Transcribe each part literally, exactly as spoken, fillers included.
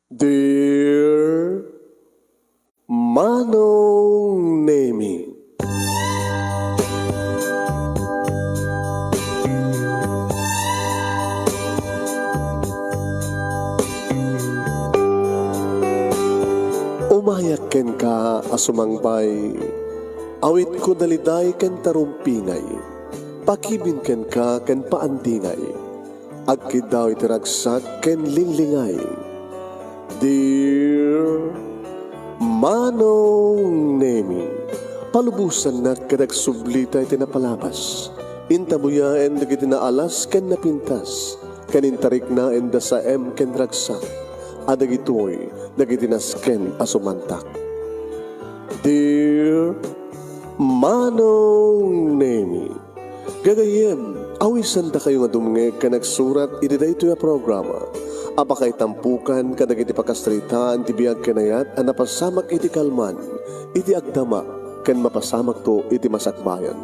Dear Manong Nemi. Umayak kenka a sumangbay, awitko daliday ken tarumpingay, pakibin kenka ken paandingay. Agkiddaw iti ragsak ken linglingay. Dear Manong Nemi, palubosannak ket agsublita iti napalabas. Intabuyaen dagiti naalas ken napintas, ken intariknaen da saem ken ragsak, a dagitoy dagiti nasken a sumantak. Dear Manong Nemi, gagayyem, awisandakayo nga dumngeg ken agsurat iti daytoy a programa a pakaitampokan kadagiti pakasaritaan ti biag ken ayat a napasamak iti kalman, iti agdama, ken mapasamakto iti masakbayan.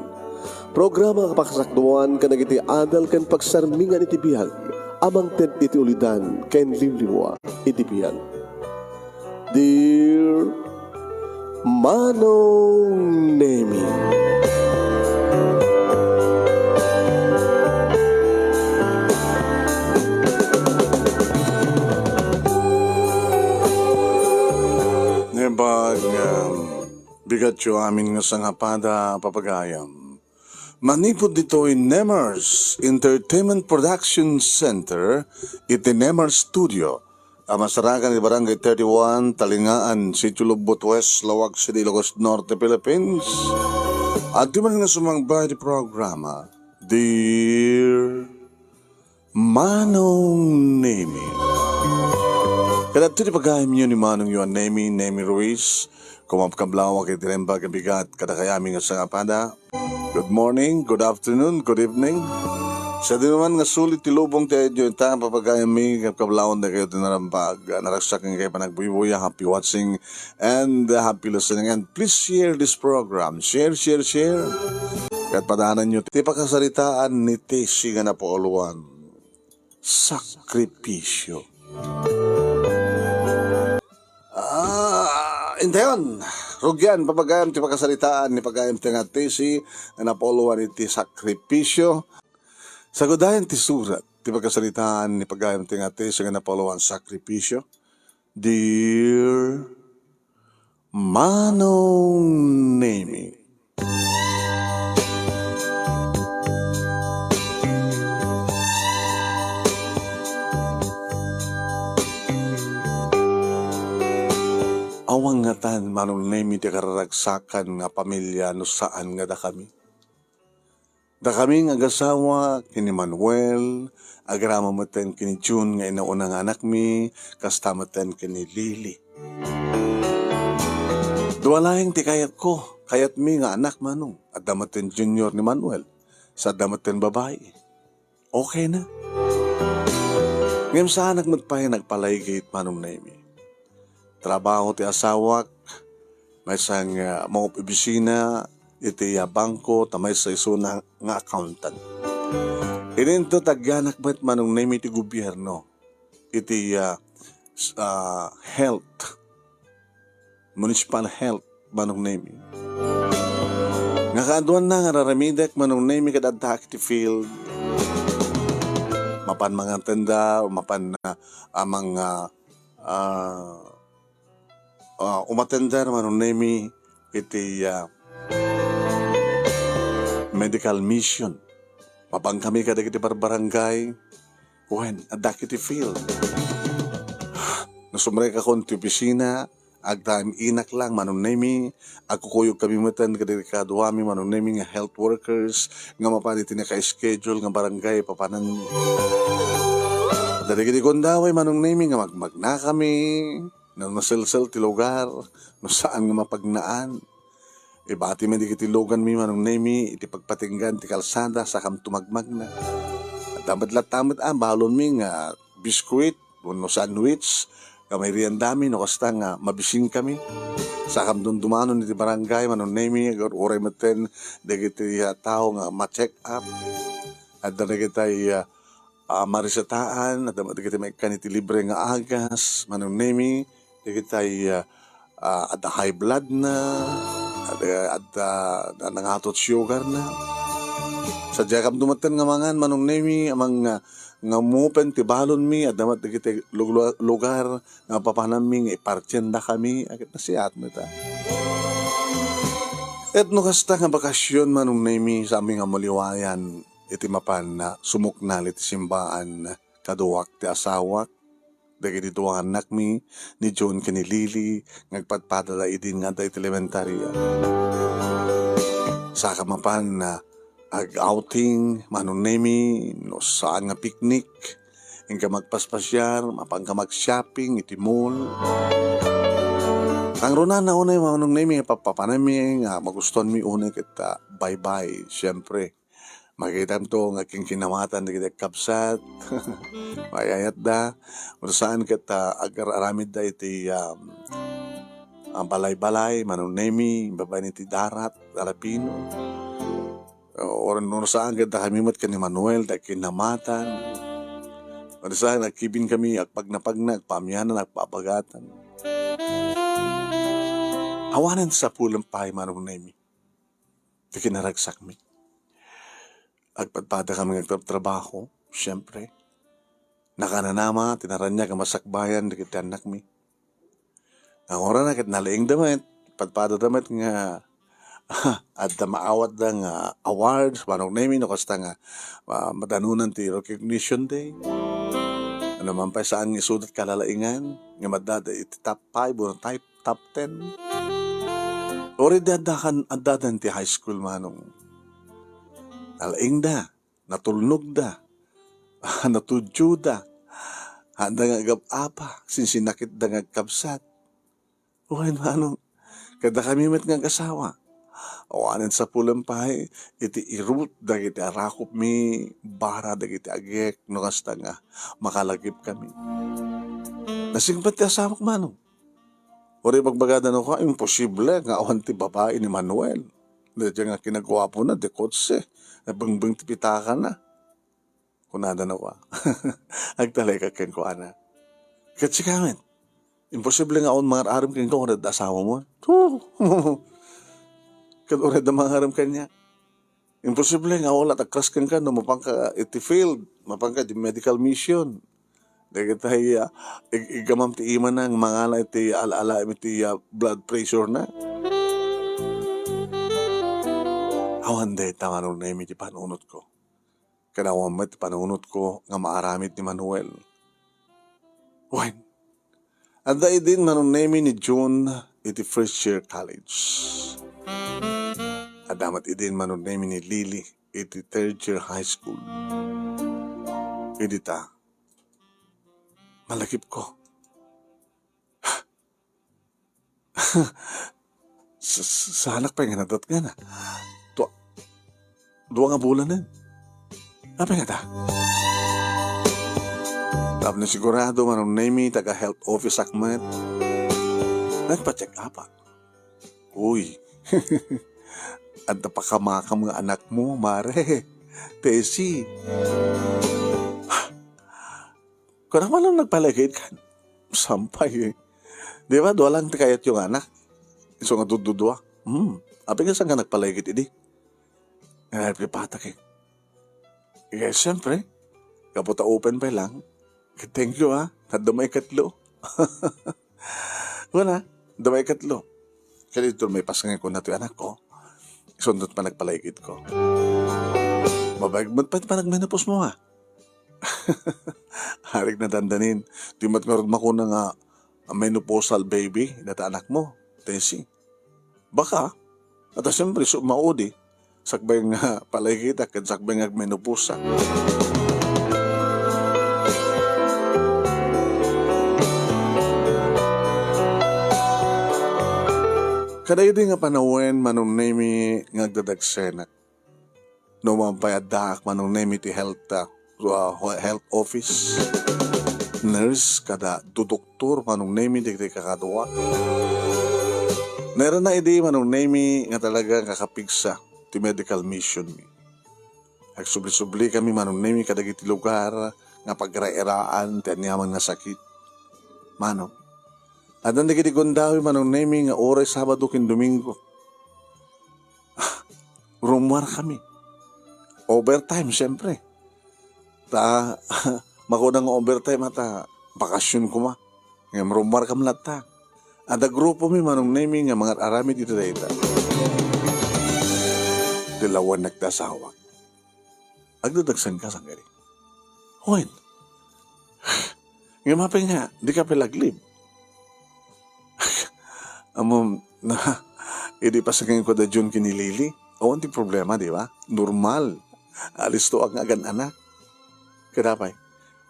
Programa a pakasakduan kadagiti adal ken pagsarmingan iti biag a mangted iti ulidan ken liwliwa iti biag. Dear Manong Nemi. Naimbag, um, bigatyo amin nga sangapada, papagayam. Manipud ditoy Nemers Entertainment Production Center, iti Nemers Studio, a masarakan iti Barangay thirty-one, Talingaan, Sitio Lobbot West, Laoag City, Ilocos Norte, Philippines. Adda man nga sumangba iti programa, Dear Manong Nemi. Kadagiti pagayamyo ni Manong Yuan Nemi, Nemi Ruiz, kumakablaw iti naimbag a bigat kadakayo amin nga sangapada. Good morning, good afternoon, good evening. Sa dinuman nga sulit ti lubong ti ayatyo, ita, papagayammi, kabkablawan dakayo ti narambag. Naragsak nga kayo panagbuybuya, happy watching and, uh, happy listening. And please share this program. Share, share, share. Ket padananyo ti pakasaritaan ni Tessie nga napauluan, Sakripisyo. Ah, intayon, rugian, papagayam ti pakasaritaan ni pagayam ti nga Tessie nga napauluan iti sakripisyo. Sagudayan ti surat ti pakasaritaan ni pagayam ti nga Tessie nga napauluan sakripisyo. Dear Manong Nemi. Awan ngatan, Manong Nemi, ti kararagsakan nga pamilia no saan nga dakami. Dakami nga agasawa ken ni Manuel, agraman metten ken ni June nga inauna nga anakmi, kasta metten ken ni Lily. Dua laeng ti kayatko, kayatmi nga anak, Manong. Adda metten junior ni Manuel, sa adda metten babai. Okay na. Ngem saanak met pay nagpalaygit, Manong Nemi. Trabaho ti asawak, maysa nga, ah, maopisina iti, ah, bangko, ta maysa isuna nga accountant. Idinto ti agyanak met, Manong Nemi, ti gobierno iti, ah, s-, ah, health, municipal health, Manong Nemi. Nga kaaduanna nga raramidek, Manong Nemi, ket addaak iti field. Mapan mangatender, mapan, ah, amang, ah, ah, ah, umatender, Manong Nemi, iti, ah, medical mission. Mapankami kadagiti barbarangay. Wen, addak iti field. No sumrekakon ti opisina, agtaem-inak lang, Manong Nemi, agkukuyogkami metten kadagiti kaduami, Manong Nemi, nga health workers, nga mapan iti naka-schedule nga barangay papananmi. Dagiti gundaway, Manong Nemi, nga magmagnakami, no naselsel ti lugar, no saan nga mapagnaan. Ibati met dagiti luganmi, Manong Nemi, iti pagpatinggan ti kalsada, sakam tumagmagna. Adda met latta met, ah, balonmi nga biskuit, wenno sandwich, nga mairiandami, no kasta nga mabisinkami. Sakam dumdumanon iti barangay, Manong Nemi, uray metten dagiti, ah, tao nga ma-check up. Adda dagiti, ah, ah, marisetaan, adda met dagiti maikkan iti libre nga agas, Manong Nemi, dagitay, ah, ah, adda high blood na, adda, adda na-, nangato ti sugar na. Sadiakam dumaten nga mangan, Manong Nemi, amang nga, nga mupen ti balonmi, adda met dagiti luglu-, lugar nga papananmi nga ipartiendakami, agit nasiat met, ah. Ket no kasta nga bakasyon, Manong Nemi, saanmi nga maliwayan iti mapan nga sumuknal iti simbaan kaduak ti asawak, dagiti dua nga annakmi, ni June ken ni Lily, nga agpadpadada idin nga adda iti elementaria. Saka mapan nga ag-outing, Manong Nemi, no saan nga picnic, inka magpaspasiar, mapanka mag-shopping iti mall. Kangrunana unay, Manong Nemi, nga papapananmi nga magustuanmi unay ket, ah, bye-bye, siempre. Makitamto nga agkinkinamatan dagiti agkabsat. Maayayatda. No saan ket, ah, agar-aramidda iti, um, ah, balay-balay, Manong Nemi, babaen iti darat, Alapino. O, no saan ket dakami met ken ni Manuel, ti agkinamatan. No saan, agkibinkami, agpagnapagna, agpaamianan, agpabagatan. Awanen ti sapulem pay, Manong Nemi, ti kinaragsakmi. Agpadpadakami nga agtrabtrabaho, siempre. Nakananama, ti naraniag nga masakbayan dagiti annakmi. Nangurana ket nalaingda met, padpadada met nga adda maawatda nga awards, Manong Nemi, no kasta nga, ah, madanunan ti recognition day. Ano man pay, saan nga isuda ti kalalaingan, nga madada iti top five or top, top ten. Already adda kan, addadan ti high school, Manong. Nalaingda, natulnogda, natudioda, adda nga agab-apa, sinsinakitda nga agkabsat. Wen, Manong, kadakami met nga agasawa. Awanen sapulem pay iti irut dagiti arakupmi, bara dagiti agek, no kasta nga makalagipkami. Nasingpet ti asawak, Manong. Uray ibagbagada no kua, imposible nga awan ti babai ni Manuel. Daydiay nga kinaguapona, di kotse, nabengbeng ti pitakana. Kunada no kua. Agtalekak kenkuana. Ket sika met, imposible nga awan mangar-arem kenka uray adda asawam. Ket uray adda mangar-arem kaniak. Imposible nga awan la ti agcrush kenka no mapanka iti field, mapanka iti medical mission. Dagitay, ah, ig-, iggamam ti imana nga mangala iti ala-alaem iti, ah, blood pressure na. Awan dayta, Manong Nemi, ti panunotko. Ken awan met ti panunotko nga maaramid ni Manuel. Wen, adda idin, Manong Nemi, ni June iti first year college. Adda met idin, Manong Nemi, ni Lily iti third year high school. Idi ta, malagipko. Sa-, sa-, saanak pay nga nadatngan, ah. Dua, dua nga bulanen. Apay ngata? Tapno sigurado, Manong Nemi, taga health office ak met. Nagpa-check up ak. Uy. Adda pakamakam nga anakmo, Mare. Tessie. Kuna man lang nagpalagid kan. Sampay, eh. Di ba, dua lang ti kayatyo nga anak? Isu nga dududua. Hmm. Apay nga saan ka nagpalagid idi? Nga nagpipatak, eh. Eh, siyempre, kapo ta open pa lang. Thank you, ha. Adda maikatlo. Wala, adda maikatlo. Kaya dito may pasangay ko na to, anak ko. Isundot pa nagpalaigit ko. Mabayag mo pa, pa nagmenopause mo, ha. Arik na dandanin. Di mat nga rod makuna nga menopausal baby, data anak mo. Tessie. Baka, at siyempre, su-, maudi, sakbay nga palagitak, ken sakbay nga agmenopause. Kada idi nga panawen, Manong Nemi, nga agdadagsenak. No mabayaddaak, Manong Nemi, ti health, ah, uh, health office, nurse, kada dudoktor, Manong Nemi, dagiti kakaduak. Nairana idi, Manong Nemi, nga talaga kakapigsa ti medical mission mi. Agsubli-sublikami, Manong Nemi, kadagiti lugar nga pagrairaan ti aniaman nga sakit. Manong, addan dagiti gundaway, Manong Nemi, nga uray Sabado ken Domingo. Rummuarkami. Overtime, siyempre. Ta, makuda nga overtime ata, bakasyon koma. Ngem rummuarkami latta. Adda grupomi, Manong Nemi, nga mangar-aramid iti dayta. Dilawennak ti asawak. Agdadagsanka, saan kadi? Wen. Ngem apay nga, dika pay la ag-leave? Ammom, na, idi pasengenko da Jun ken ni Lily, awan ti problema, di ba? Normal. Alistoak nga agan-anak. Kadapay,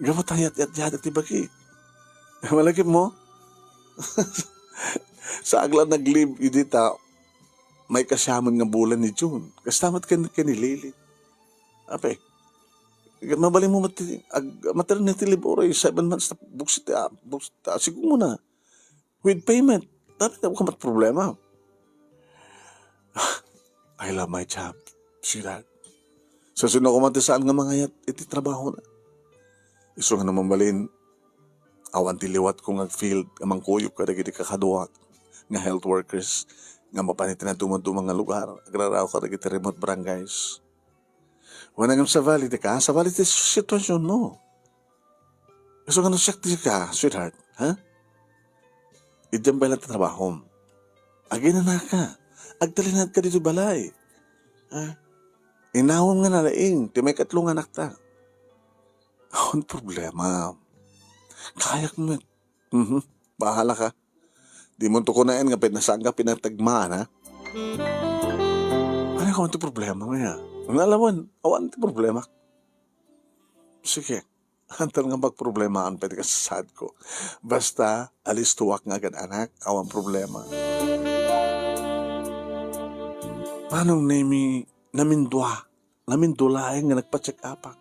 gapu ta yat-yat-yat ti bagi. Malagipmo? Saak la nag-leave idi ta maikasiam nga bulan ni June. Kasta met ken, ken ni Lily. Apay, mabalinmo met ti ag-, maternity leave uray seven months ta buksit, ah, buksit, ah, siguro na. With payment. Dapay, awan met problema. I love my job, sweetheart. Sa sino ko man ti saan nga mangayat iti trabaho na? Isu nga naman balin, awan ti liwat ko nga field nga mangkuyog kadagiti kakaduak nga health workers nga mapan iti nadumaduma nga lugar, agraraw kadagiti remote barangays. Wen, ngem sabali ti ka, sabali ti sitwasyon mo. Isu nga no siak ti ka, sweetheart, ha? Idiam pay la ti trabahom. Aginanaka. Agtalinaedka ditoy balay. Ha? Inawom nga nalaing ti maikatlo nga anakta. Awan problema. Kayak met. Mhm. Bahala ka. Di mo to kunaen nga pinasaanka pinatagmaan, ha? Ano ka man ti problema, maya? Nalawan, awan ti problema. Sige. Antan nga magproblemaen pay ti kasasaad ko. Basta, alistoak nga agan-anak, awan problema. Manong Nemi, namindua, namindua laeng nga nagpa-check-upak.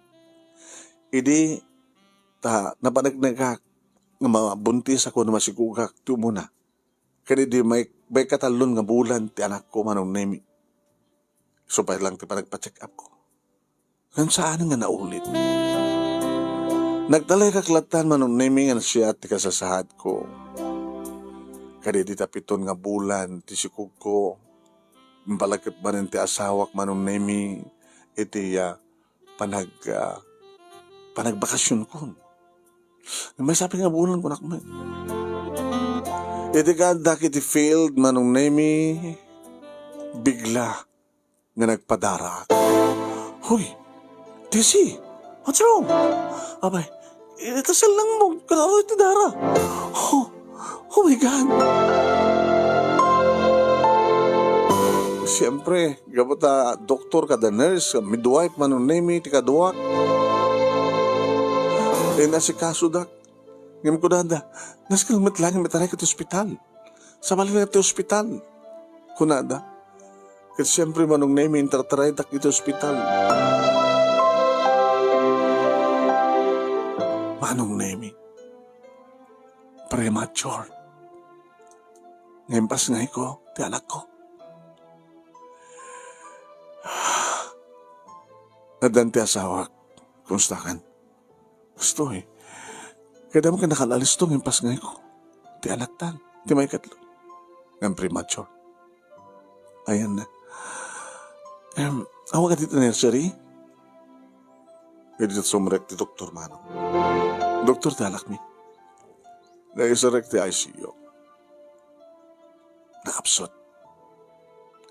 Idi ta napanagnagak nga mabuntisako no masigugak ti umuna. Ken idi may, may katallon nga bulan ti anakko, Manong Nemi. Isu pay lang ti panagpa-check-up ko. Ngem saan nga naulit. Nagtalekak lattan, Manong Nemi, nga nasiat ti kasasaad ko. Kadidi ta piton nga bulan ti sikog ko. Impalagip manen ti asawak, Manong Nemi, iti, ah, panag-, ah, panagbakasionkon. Maysa pay nga bulan, kunak met. Iti kaaddak iti field, Manong Nemi, bigla nga nagpadaraak. Hoy, Tessie, what's wrong? Abay, ita sel lang mo, kadaro iti dara. Oh, oh my God. Siyempre, gapu ta doktor kada nurse, midwife, Manong Nemi, ti kaduak. Inasikasodak. Ngem kunada, nasken met laeng nga itarayko iti ospital. Sabali laeng ti ospital, kunada. Ket siyempre, Manong Nemi, intartaraydak iti ospital. Manong Nemi, premature. Nga impasngayko ti anakko. Addan ti asawak. Kumustakan? Kastoy. Kayatmo nga nakal-alisto nga impasngayko ti anaktan, ti maikatlo. Ngem premature. Ayan na. Em, awan ka dita nursery? Pwede ta sumrek ti doktor, Manong. Doktor ti anakmi. Naisurek ti I C U. Nakapsut.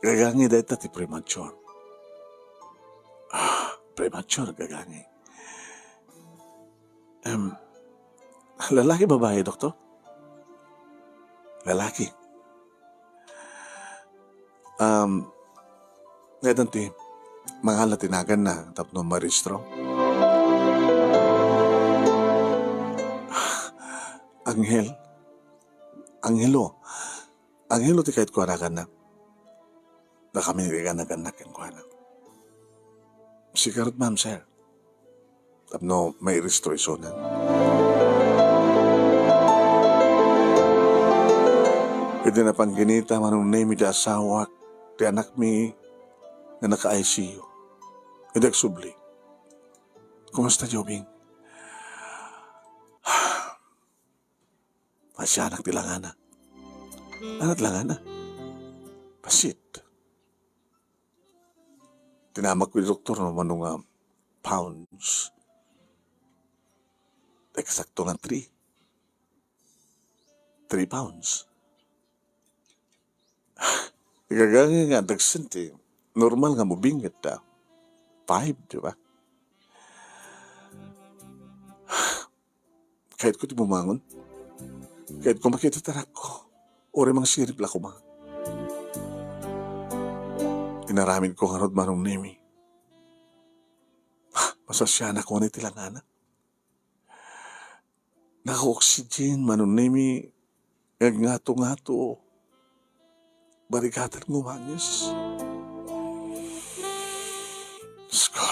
Gagangi dayta ti premature. Ah, premature, gagangi. Em, lalaki, babae, doktor? Lalaki. Um, ngayon ti, mangala ti naganna tapno marehistro. Angel. Angelo. Angelo ti kayatko a naganna. Dakami ti ganagannak kenkuana. Sika rut, ma'am, sir. Tapno mairehistro isunan. Idi napangginita, Manong Nemi, ti asawak, ti anakmi nga naka-I C U. Idi agsubli, Kumusta, Jobing? Pasianak ti langana. Anat langana? Pasit. Tinamak ko iti doktor no mano nga pounds. Eksakto nga three. Three pounds. Igagangay nga adagsen ti normal nga mubing ket, ah, five, di ba? Kayatko ti bumangon. Kayatko makita ti anakko. Uray mangsirib la koma. Inaramidko ngarud, Manong Nemi. Masasianak ko ni ti langana. Naka-oxygen, Manong Nemi. Agngato-ngato. Barikatan nga umangis. Diyos ko.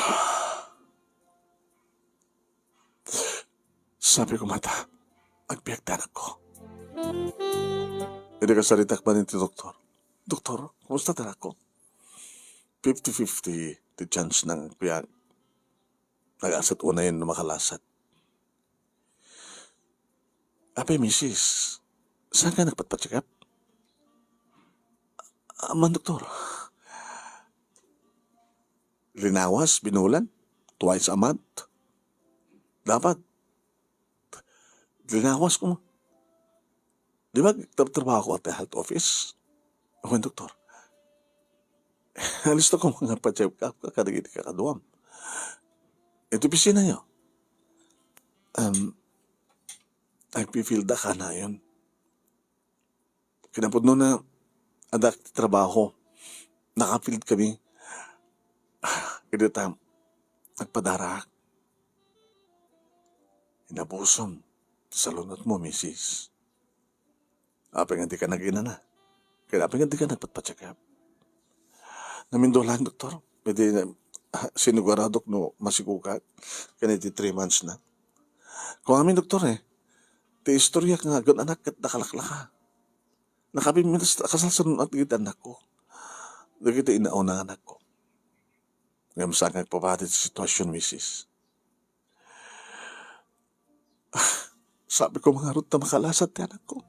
Sabi ko, "Mata, agbiag ti anakko." Idi kasaritak man iti doktor, "Doktor, kumusta ti anakko?" Fifty fifty ti chance nga agbiag. Nagasat unayen no makalasat. Apay, misis, saan ka nagpatpacheck up? Aman, doktor. Linawas, binulan, twice a month. Dapat, linawas ko. Di ba, tra-, trabaho ko at the health office? Ako yung doktor. Alis na ko mga pa-check up ka, kadagiti kakaduam. Ito opisina nyo. Um, nagpipilda ka na yun. Kinapudno na, adak ti trabaho. Nakapild kami. Iti ta, nagpadara. Inabusom ti salunat mo, misis. Apay nga di ka naginana? Kaya apay nga di ka nagpatpacheck up? Namindulahan, doktor. Pwede na, ah, sinugaradok no masigugat. Kani ti three months na. Kung amin, doktor, eh, ti istorya nga agun anak ket nakalaklaka. Nakabimitas, kasalsalun at gid anak ko. Dagiti inauna nga anak ko. Ngem saan nga agpabati ti sitwasyon, misis. Ah, sabi ko, mangarud ta makalasat ti anak ko.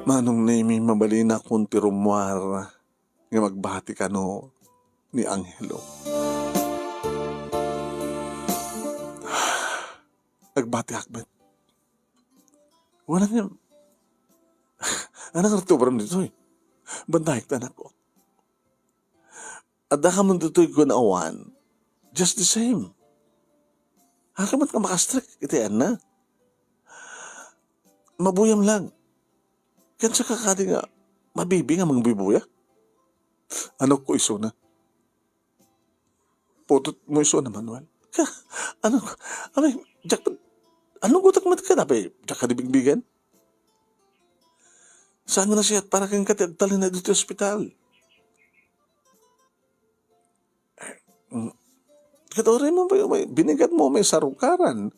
Manong Nemi, mabalinakon ti rummuar nga magbati kano ni Angelo. Agbatiak met. Wala nga, anang artubram ditoy? Bandayek ti anak ko. Adda ka man ditoy kun awan. Just the same. Haka man ka makastrek iti anna. Mabuyam lang. Kansa ka kadi nga mabibi nga mangbibuya? Anok ko isuna. Putot mo isuna, Manuel. Ka, ano, amay, Jack, ano gutak mat ka na, pe? Jack ka di bigbigan? Saan nga nasiyat para kang kati agtalin na dito ospital? Mm. Ket uray mo may, may binigat mo may sarukaran.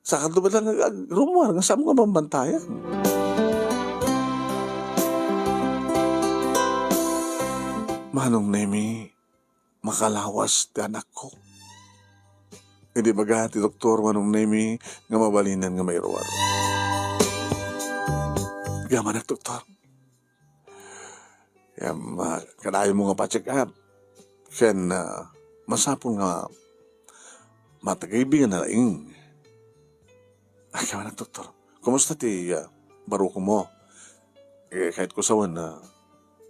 Saka duman lang ag-, rummuar nga saan mo nga bambantayan. Manong Nemi, makalawas ti anakko. Idi baga ti doktor, Manong Nemi, nga mabalinan nga mairuar. Gamanak, doktor. Ngem, ah, kanayon mo nga pa-check up. Ken, ah, masapul nga matagaybi nga nalaing. Ay, kawanak, doktor. Kumusta ti, ah, baruko mo? Eh, kahit ko sawan na,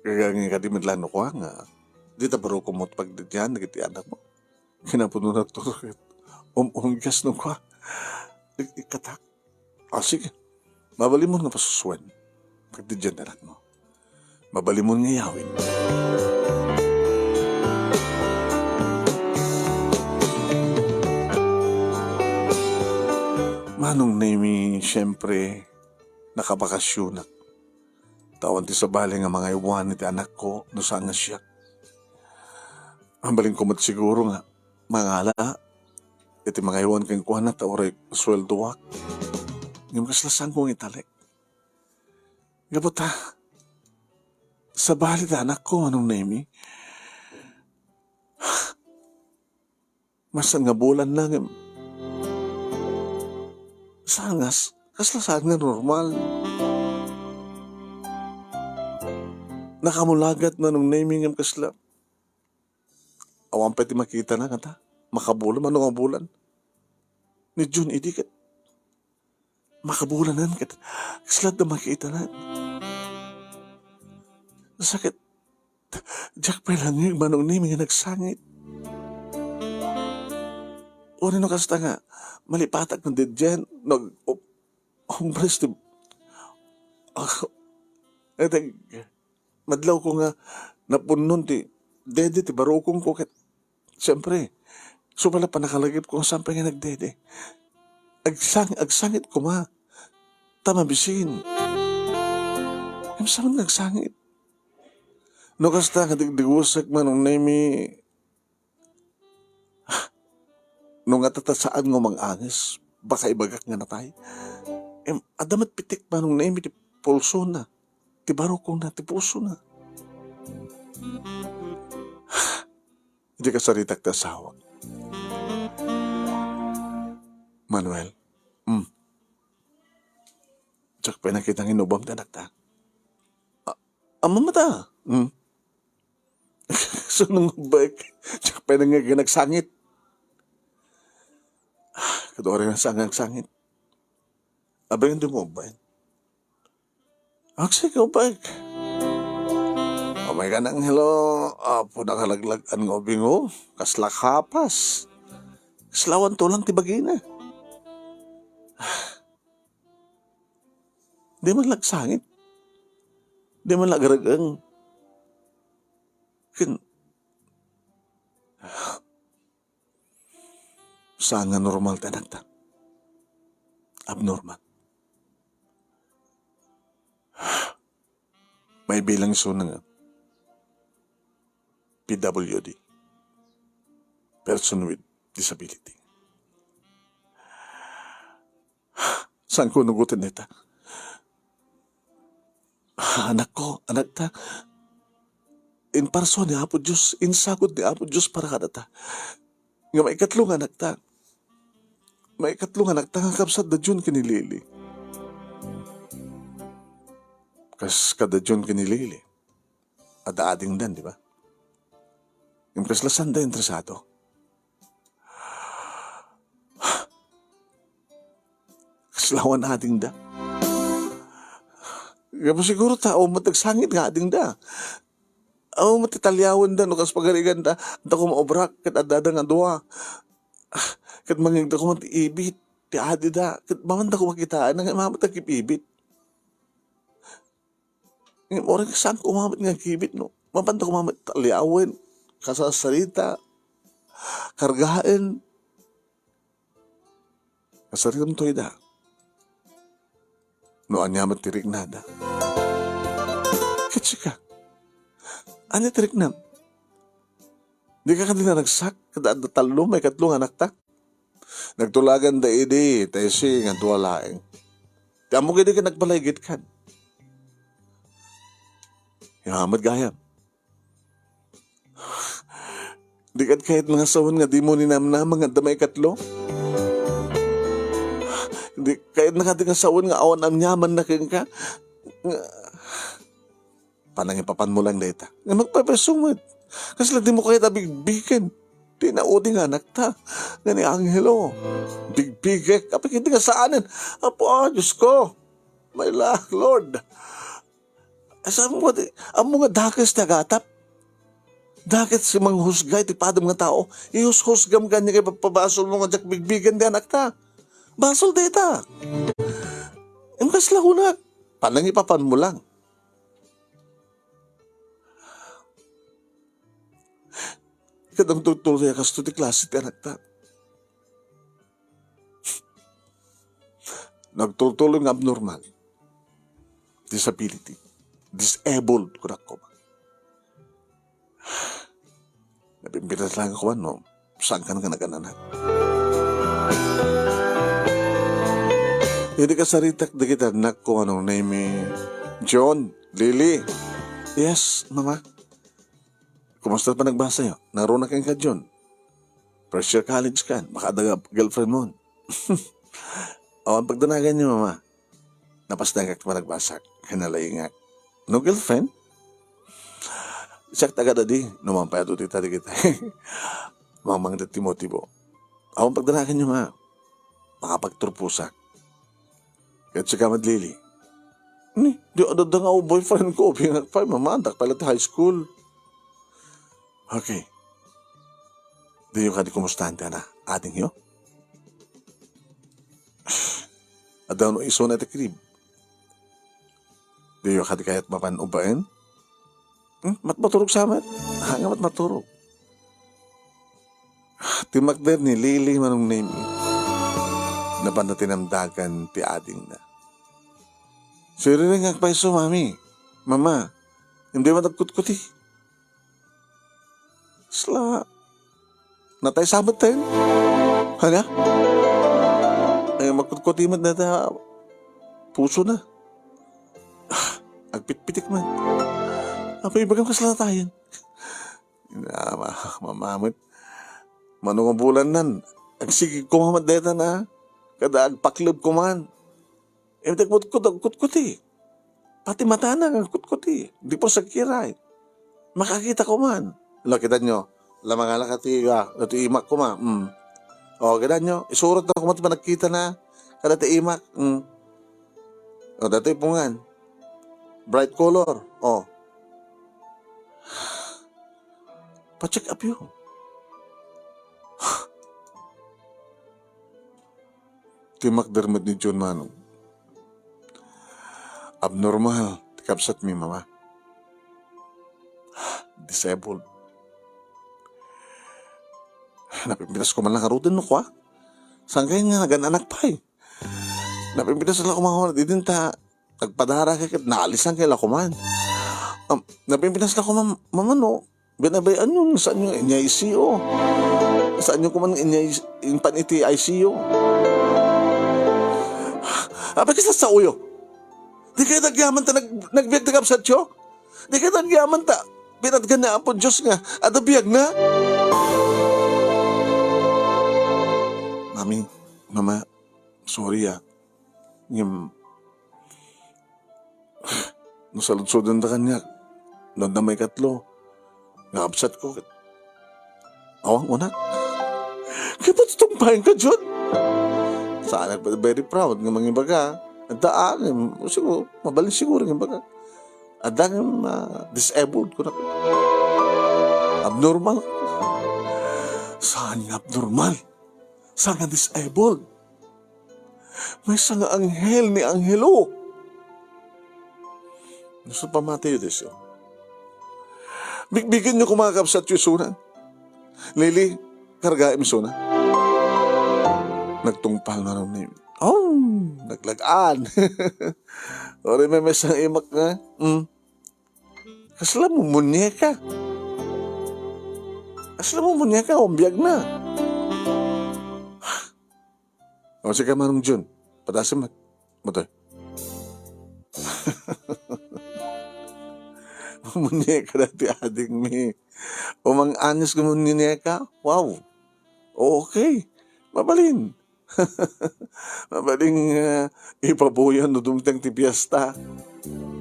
kagangay ka di medlano ko nga, di ta baruko mo pagdidyan, dagiti anak mo. Kinapudno na, doktor, ket um-, umgas no kua. Ik-, ikatak. Ah, sige. Mabalimon nga pasusuen. Pagdidyan anak mo. Mabalimon nga yawin. Manong Nemi, siyempre, nakabakasyonak. Awan ti sabali nga mangaywan iti anakko no saan nga siak. Mabalinko met siguro nga mangala iti mangaywan kenkuana ta uray sueldoak. Ngem kasla saanko nga italek. Gapu ta, sabali ti anakko, Manong Nemi, Massan nga bulan na ngem saan nga s-, kasla saan nga normal. Nakamulagat, Manong Nemy, ngem kasla. Awan pay ti makitana kata. Makabulan, mano nga bulan. Ni June idi ket makabulanan ket kasla da makitanan. Sakit. Diak pay nangngeg, Manong Nemy, nga nagsangit. Uray no kasta nga, malipatak nga deden, nag-, o-, umbres ti, ah, eh, tag-, madlaw ko nga napunnon ti dede ti barukong ko ket, siyempre, isu pay la panakalagip ko nga saan pay nga nagdede. Agsang-, agsangit koma. Ta mabisin. Ngem saan nga agsangit? No kasta nga digdigusek, Manong Nemy, no nga tata saan nga umang-anges, baka ibagak nga natay. Em, adda met pitik, Manong Nemy, ti pulsona, ti barukongna, ti pusona. Idi kasaritak ti asawak. Manuel, mm. Diak pay nakita nga inubam ti anakta. A-, ammom met a? Hmm. Sunong baik. Diak pay nangngeg nga nagsangit. Ket uray nga saan nga nagsangit. Abayan di mo, abayan. Agsika, baik. Oh my God, Angelo. Apo, nakalaglag-an nga ubing, oh. Kasla kapas. Kasla awan tulang ti bagina. Di man lagsangit. Di man lagarag-ang. Ken, saan nga normal ti anakta. Abnormal. Maibilang isuna nga P W D. Person with disability. Saan ko nugutin dayta? Anakko, anakta, inparsua ni Apo Dios, insagod ni Apo Dios para kadata. Nga maikatlo nga anakta. Maikatlo nga anakta nga kabsat da June ken ni Lily. Kas kada June ken ni Lily. Adda adingdan, di ba? Ngem kasla sanda interesado. Kasla awan adingda. Ngem siguro ta, o, met nagsangit nga adingda. O, met ti taliawenda no kas pagariganda, adda koma obrak, ket addada nga dua. Ket mangngegda koma ti ibit, ti adida. Ket mamanda koma kitaen, nga mamanda kip ibit. Ngem uray saan ko umabot nga agkibit, no? Mapanta ko umabot taliawen, kasasarita, kargaen. Kasaritam toy da. No ania met ti riknada. Ket sika, ania ti riknam? Dika kadi naragsak, ket adda tallo, maikatlo nga anakta. Nagtulaganda idi, ta isi nga dua laeng. Ti ammok idi ket nagpalaygitkan. Ania met gayam? Di kad kayat nga sawen nga dimo ninamnama nga adda maikatlo? Di kayat na kadi nga sawen nga awan aniamanna kenka? Nga, panangipapanmo lang dayta. Nga magpapaiso met. Kasla dimo kayat a bigbigen ti naudi nga anakta nga ni Angelo. Bigbigek. Apay, ket di nga saanen. Apo, ah, Diyos ko. My la-, Lord. Asa mo nga di, ammo nga dakes ti agatap. Dakes ti manghusga iti padem nga tao. Ihushusgam kaniak ket ipabasol mo nga diak bigbigen ti anakta. Basol dayta. Em, kasla kunak. Panangipapanmo lang. Ket agtultuloy a kasto ti klase ti anakta. Nagtultuloy nga abnormal. Disability. Disabled, kunak koma. Napimpitas lang ako, ano, saan ka na nga nagananak? Idi kasaritak dagiti anak ko, anong name, John, Lily. Yes, mama. Kumusta pa nagbasa yo? Naruna kenka, John? First year college kan, makaadda girlfriend mo. Awan pagdanagan niyo, mama. Napasdangak ti panagbasak, kinalaingak. No girlfriend? Siak ti agadadi, no mampay adu ti tadi kita. Mamang ti motibo. Awan pagdanagan niyo, ma. Makapagturpusak. Ket sika met, Lily. Ni, di adda nga boyfriend ko, bingak pay, mama, dakpay la ti high school. Okay. Diyo kadi kumustahan ti ana, adingyo? Adda no isuna ti krib. Diyo kadi kayat mapan ubaen? Hmm? Mat maturog sa met? Ha, nga mat maturog. Ti makder ni Lily Manong Nemi. Napanda tinamdagan ti adingna. Siriring agpayso, mami. Mama, hindi man agkutkuti. Sla, natay sabet tayo. Hala? Ay, magkutkuti met data puso na. Ah, agpitpitik man. Apa ibagam kasla tayo? Ah, ma-, mamamit. Mano nga bulan nan, agsigig ko met data na. Kada agpakleb ko man. Imbag agkutkot, agkutkuti. Pati matana nga agkutkuti. Di po sagkiray. Makakita ko man. La, kita nyo. La, mangala ka ti, ah, ti imak ko ma. Mm. O, kita nyo. Isurot na ko man ti panagkita na. Kada ti imak. Mm. O, dati pungan. Bright color. O. Pa-check up yo. Ti makder met ni John Manong. Abnormal ti kabsatmi, mama. Disabled. Napimpitas ko man lang aruten no kwa. Saan kayo nga nagan-anak pay? Napimpitas lang kumawa, di din ta, nagpadara kay ket naalisan kay lakuman. Um, napimpitas lakuman, mama, no? Binabayan yun, saan yung inya I C U? Saan yung kuman inya impan iti I C U? Apa kasi sa uyo? Di kayo nagyaman ta nag-, nagbiag na kabsat yo? Di kayo nagyaman ta pinatgan na Apo Diyos nga, ada biag na? Mami, mama, sorry ah. Ngem, nasaludsodan da kaniak. No adda maikatlo, nga absat ko. Awan, wala. Kaya pa tutumpayan ka, John? Saan ka very proud nga mangibaga? Adda, ah, siguro, mabalin siguro nga ibaga. Adda nga, ah, disabled ko na. Abnormal. Saan nga abnormal? Saan nga disabled? Maysa nga anghel ni anghelo. Gusto pamati yu, Desyo. Bigbigen yu ko mga kabsat yu isuna. Lili, kargaem isuna. Nagtungpal na ron ni, oh, naglagaan. Ori may maysa nga imak nga, hmm. Kasla mo munyeka. Kasla mo munyeka, umbiag na. O, sige, Manong Jun. Patasim, mat-, motor. Munyeka dati ading mi. Umang-angis ko munyeka. Wow. Okay. Mabalin. Mabalin nga ipabuyan no dumteng ti fiesta.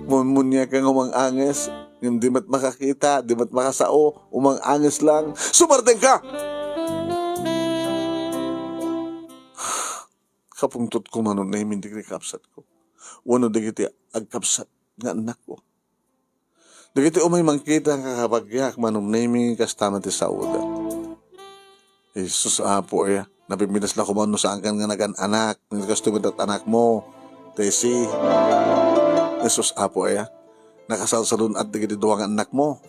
Munyeka nga umang-angis. Ngem di met makakita, di met makasao, umang-angis lang. Sumardeng ka! Kapungtot ko manon naimindig ni kabsat ko. Wano dagiti agkabsat nga annak ko. Dagiti umay mangkita nga kabagiak, Manong Nemi, kasta met ti saoda. Jesus, Apo, eh, napimpinas la kuman no saan kan nga nagan-anak, nga kasto met anakmo, Tessie. Jesus, Apo, eh, nakasalsalun-at dagiti dua nga annakmo.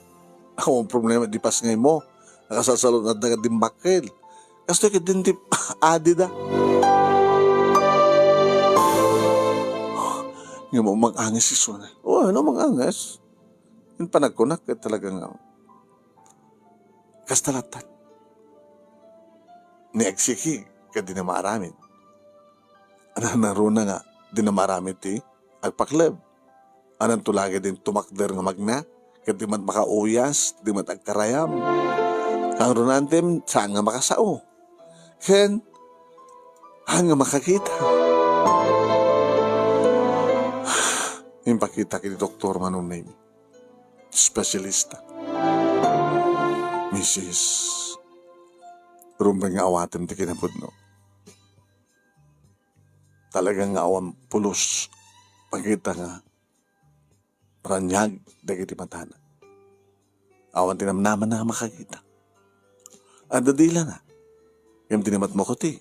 Awan problema, di pasngaymo. Nakasalsalun-at dagiti bakkel. Kastoy ketdin ti adida. Nga umang-angis isuna. O, ano umang-angis? Yung panagkunak, ket talaga nga, kasta latta. Ni agsiki, ket di na maaramid. Ananaruna nga, di na maaramid ti agpakleb. Anan tulagi din tumakder nga magna, ket di man makauyas, di man agkarayam. Kangrunantem, saan nga makasao. Ken, saan nga makakita. Impakita iti doktor, Manong Nemi. Espesyalista. Misis, rumbeng nga awatem ti kinapudno. Talaga nga awan pulos. Makita nga raniag dagiti matana. Awan ti namnamana nga makakita. Adda dilana. Ngem dinamatmo ko ti.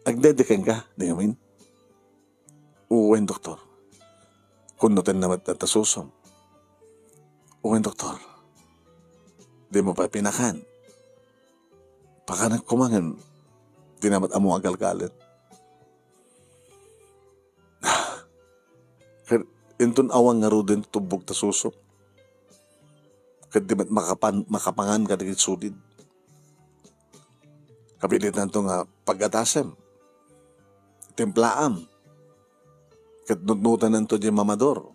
Agdede kenka, di ngamin? Wen, doktor. Kunnoten na met ta susom. Wen, doktor. Dimo pay pinakan. Pakanak koma ngem dina met ammo agalgalen. Ket inton awan ngaruden ti tubbog ta susom. Ket di met makapan-, makapangan kadagiti sudid. Kapilitanto nga paggatasem, timplaam, ket nutnotananto diay mamador,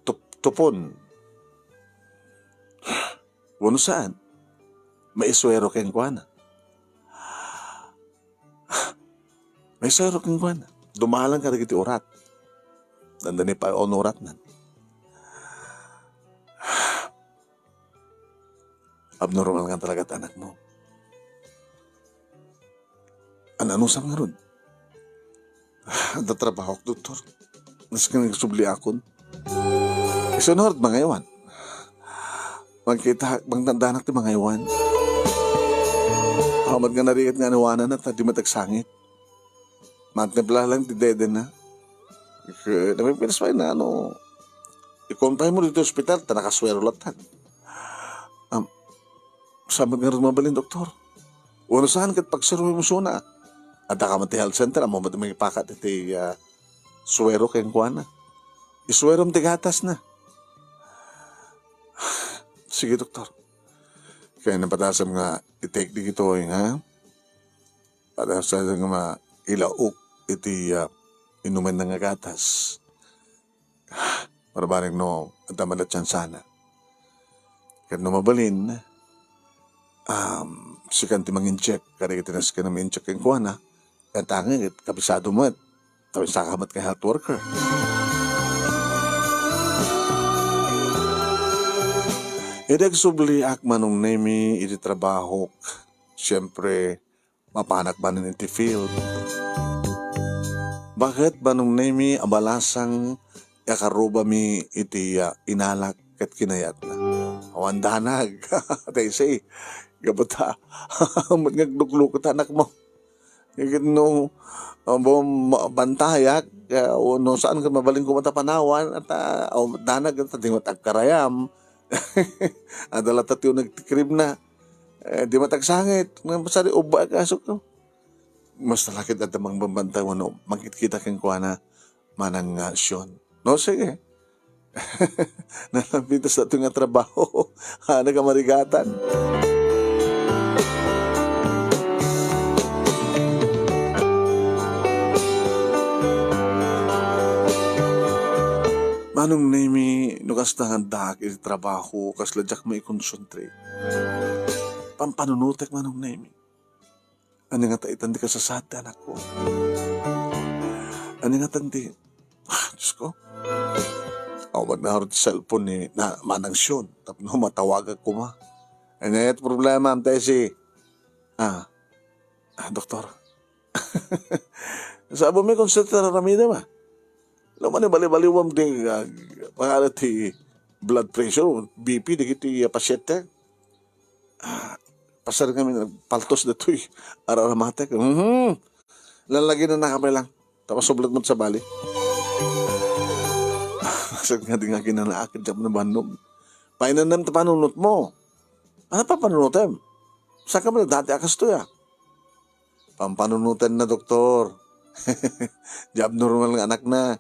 tup-, tupon. Wenno saan, maisuero kenkuana. Maisuero kenkuana. Dumalan kadagiti urat. Dandani pay unuratnan. Abnormal nga talaga ti anakmo. An-anusam ngarud? Adda trabahok, doktor. Nasken nga agsubliakon. Isunod, mangaywan. Mangkita, mangdandanak ti mangaywan. Awan met nga narigat nga aniwananna, ta di met agsangit. Matimpla lang ti dedena. Ket, namimilis pay na, ano, ikonfine mo ditoy ospital, ta nakasuero latta. Am, saan met ngarud mabalin, doktor? Wenno saan ket pagsueroem isuna. Adda ka met ti health center, ammo met mangipakat iti, ah, suero kenkuana. Isuerom ti gatasna. Sige, doktor. Kaya napatasam nga i-take dagitoy, ha? Patasam nga mailaok iti, ah, inumenna nga gatas. Barbareng no adda met la tiyansana. Ket no mabalin, um, sikan ti mangin-check, kadagiti nasken a mangin-check kenkuana, ket angay ket kabisado met. Kabisaka met nga health worker. Idi agsubliak, Manong Nemi, iti trabahok, siyempre, mapanak manen iti field. Baket, Manong Nemi, a balasang ikarubami iti, ah, inalak ket kinayatna. Awan danag. Tay say, gapu ta, met nga agluklukot anakmo. Ket no, ah, bo-, ma-, bantayak, ah, wenno saan ket mabalin koma ta panawan, at, ah, aw, danag, ta di met agkarayam. Adda latta ti uneg ti kribna. Eh, di met agsangit. Ngem sadi ubbaek, asukko. Mas talakit adda mangbabantay wenno mangkitkita kenkuana manang nga Sion. No, sige. Nalabintas datoy nga trabaho. Haan a marigatan. Manong Nemi, no kasta nga addaak iti trabaho, kasla diak maikonsentrate. Pampanunotek, Manong Nemi. Ania ngata itan ti kasasaad ti anakko? Ania ngata ti, ah, Diyos ko. Awan na ti cellphone ni na, Manang Sion. Tapno matawagak koma. Ania ti problema, Ma'am Tessie? Ah, ah, doktor. Sabami kung sa taramidam, ah. No, manibali-baliwam di, ah, pangalan ti blood pressure, B P, dagiti, ah, pasyente. Ah, pasar kami, nagpaltos datoy. Araramatek. Mhm. Lalagi na nakapay lang. Tapos sublet mo sa bali. Saan nga di nga kinanaak, diyan mo nabannog. Painanam ta panunot mo. Ano pa panunutem? Saan ka man dati akas to ya? Pampanunutan na, doktor. Di abnormal nga anak na.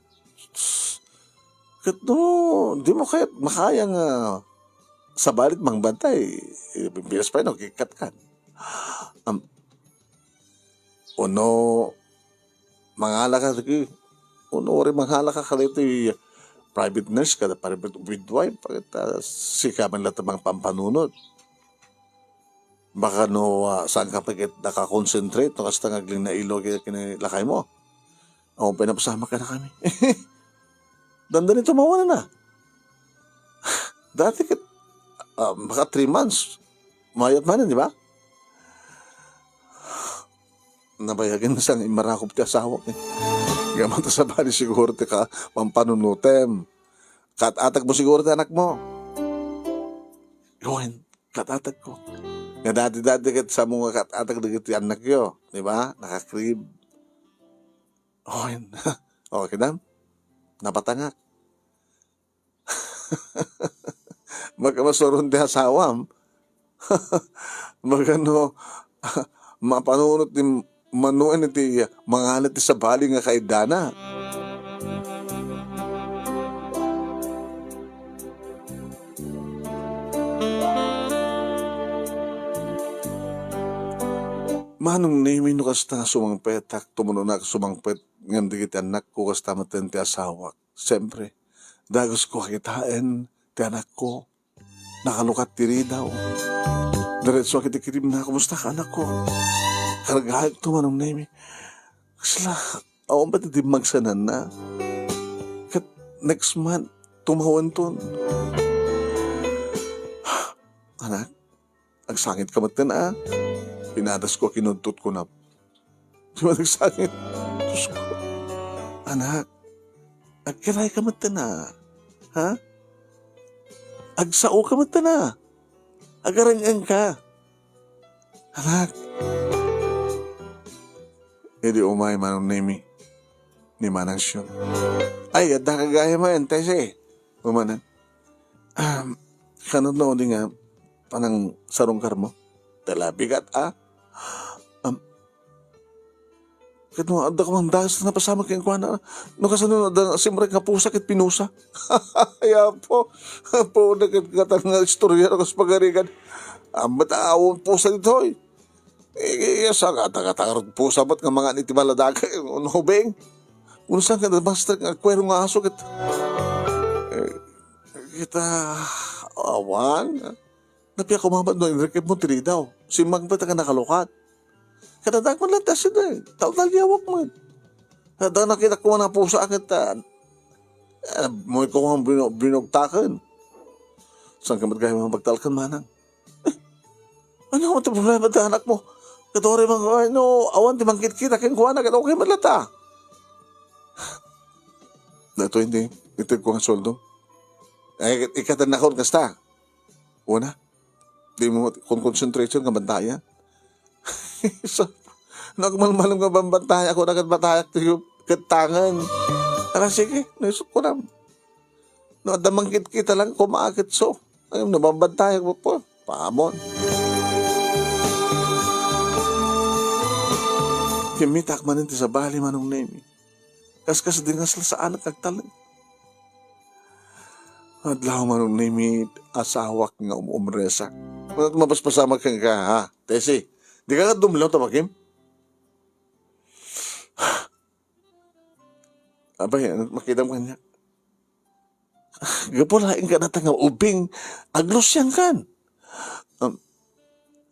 Ket no, di mo kayat makaya nga sabali ti mangbantay. Eh, bilas pa yun, okay, kat kan. Am, uno, mangala ka, sige. Uno, uri mangala ka, kadaytoy, private nurse ka, private midwife, pagita sika man latta mangpampanunot. Baka no, ah, saan ka pa ket nakakonsentrate, no, kasta nga aglinnailo ket ken lakay mo. Awan pay napasamak kadakami. Dandani tumawanna. Dati ket, ah, baka three months. Mayat man, di ba? Nabayagen sang immarakop ti asawak, eh. Gaman ta sabali siguro ti ka-, pampanunotem. Kat-atag mo siguro ti anak mo. Wen, kat-atag ko. Nga dati-dati ket samo nga kat-atag dagiti annakyo, di ba? Nakakrib. Wen, okay, dam? Napatangak. Magkamasuron ti asawam. Magano, mapanunot ti Manuel iti mangan iti sabali nga kaiddana. Manong Nemi, no kasta nga sumangpetak, tumunonak sumangpet ngem dagiti annakko kasta met ti asawak. Siyempre, dagus ko a kitaen ti anakko. Nakalukat ti ridaw. Diretso iti kirimna, "Kumusta ka, anakko?" Kargaek to, Manong Nemi. Kasla, awan pay ti dimmagsananna. Ket next month, tumawenton. Anak, agsangit ka metten, a? Pinadas ko, kinudtot ko na. Di ba nagsangit? Diyos ko. Anak, agkiray ka met na. Ha? Agsao ka met na. Agarang-ang ka. Anak. Idi umay Manong Nemi ni Manang Siyon. Ay, adda ka gayam a, Tessie. Umanan. Um, kano no, di nga, panang sarungkar mo? Talabigat, a? Um, ket no, adda ka mang dagus na napasamak kenkuana. No, kasano, adda, simrek nga pusa ket pinusa. Ay, apo. Apo, na ket katan nga istorya, no, kas pagarigan. Amat, awon pusa ditoy. Eh, eh, sa kata-kata, pusa met nga mangan iti baladaga, eh, no, ubing. Unsan nga, basta nga kuero nga aso ket. Eh, kita, awan. Napiak kumamat no inrikib mo ti ridaw. Simmang pa ta ka nakalukat. Kadadag man lang ta sida, eh. Taltalyawak mo, eh. Kada nakita ko nga pusa ket, ah, eh, mo ko nga binu-, binugtaken. Saan ka mat gayam nga pagtalkan, manang? Ano ti problema ti anak mo? Ket uray man, ay, no, awan ti mangkitkita kenkuana, ket okay man latta. Daytoy ti ited ko nga sueldo. Ay, ikatannakon kasta. Una, di mo kon concentration nga bantayan. So, nagmalmalem nga bambantayan ako na ket batayak ti ket tangen. Ala, sige, naisok ko na. No, adda mangkitkita lang, kumakit so. Ay, nabambantayan ko po. Paamon. Kimmitak manen ti sabali, Manong Nemi. Kaskas di nga saan agtalek. Adlaw, Manong Nemi, asawak nga um-, umresak. Mapaspasamak kenka, ha? Tessie, di ka dumlaw ta bagim? Abay, ano, makita mo kanya? Gapu laeng ka nata nga ubing, aglusian kan. Um,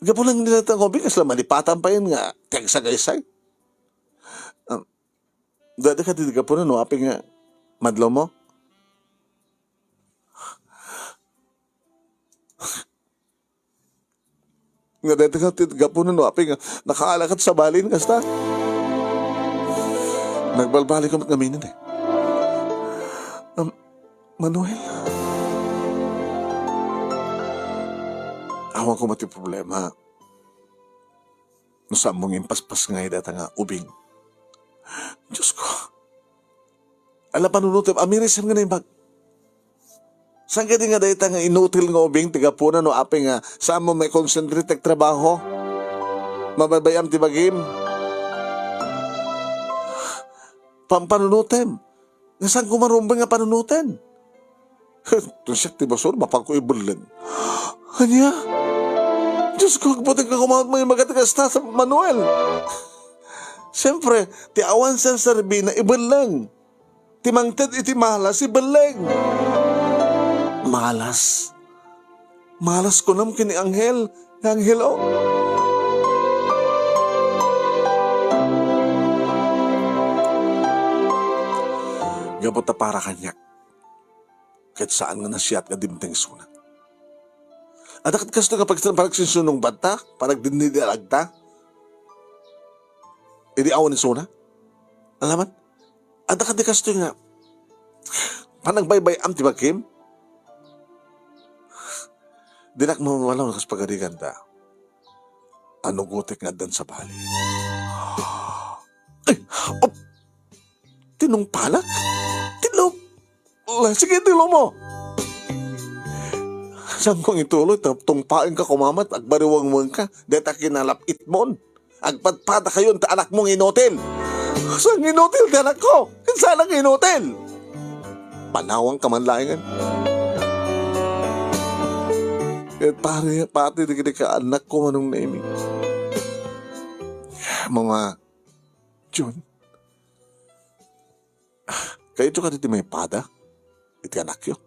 gapu laeng nata nga ubing, kasla malipatan pa yan nga, ti agsagaysay. Um, dada ka ti gapu na, no, aping nga, madlaw mo? Nga dayta nga ti gapu na no, apay nga nakaalakat sa balin, kasta. Nagbalbalik ko met ngamin, eh. Um, Manuel. Awan ko met ti problema. No saan mo nga impaspas nga dayta nga ubing. Diyos ko. Ala panunutem, amirisem nga naimbag. Saan kadi nga dayta nga inutil nga ubing ti gapuna no apay nga saan mo maikonsentrate ti trabaho? Mabaybayam ti bagim. Pampanunutem. Nga saan ko marumbeng nga panunutem? Tun siak ti basol, mapanko ibelleng. Ania? Diyos ko, agbuting ka kumaot mo yung magati kasta sa Manuel. Siyempre, ti awan sa serbi na ibelleng. ti mangted iti malas, ibelleng. Malas. Malas kunam ken ni anghel, nga anghel, oh. Gapu ta para kaniak, ket saan nga nasayaat nga dimteng isuna. Adda kadi kastoy nga pag-, panagsinsunungbatta, panagdinnidialagta? Idi awan isuna? Alaman? Adda kadi kastoy nga panagbaybay-am ti bagim? Dinak mamamalaw kas pagariganda. Anugotek nga addan sabali. Ay, op! Tinungpanak? Tilom? La, sige, tilomo. Saan ko nga ituloy? Ta-, tungpaenka kumamat, agbariwangwangka. Deta kinalap-itmon. Agpadpadakayon ta anakmo nga inutil. Saan nga inutil ti anakko? Saan nga inutil? Panawangka man laengen. Ket pare, pati dagiti kaannakko, Manong Nemi. Mama, John, kayatyo kadi ti maipada iti anakyo?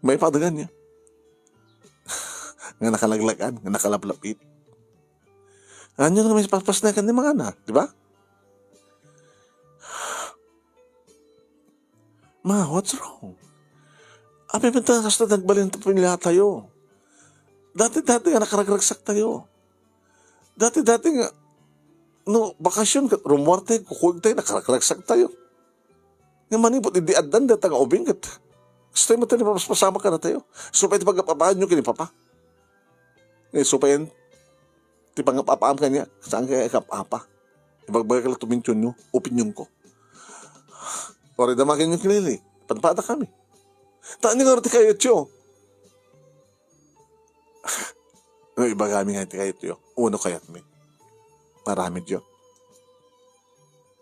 Maipada kaniak. Nga nakalaglagan, nga nakalaplapit. Ania nga maipapasnakan ni mangana, di ba? Ma, what's wrong? Apay man ta kasta nagbalin ti pamilyatayo? Dati-dati nga nakaragragsaktayo. Dati-dati nga, no, bakasyon ket rummuartayo, kukuegtayo, nakaragragsaktayo. Nga manipud idi addan dayta nga ubing ket kastoy met ti napaspasamak kadatayo. Isu pay ti pagap-apaanyo ken ni Papa. Nga isu pay ti pangap-apaam kaniak, saan kay ikap-apa? Ibagbagak la ti opinionyo, opinionko. Uray damagenyo ken Lily, padpadakami. Ta ania ngarud ti kayatyo? No ibagami nga ti kayatyo, uno kayatmi? Maaramidyo.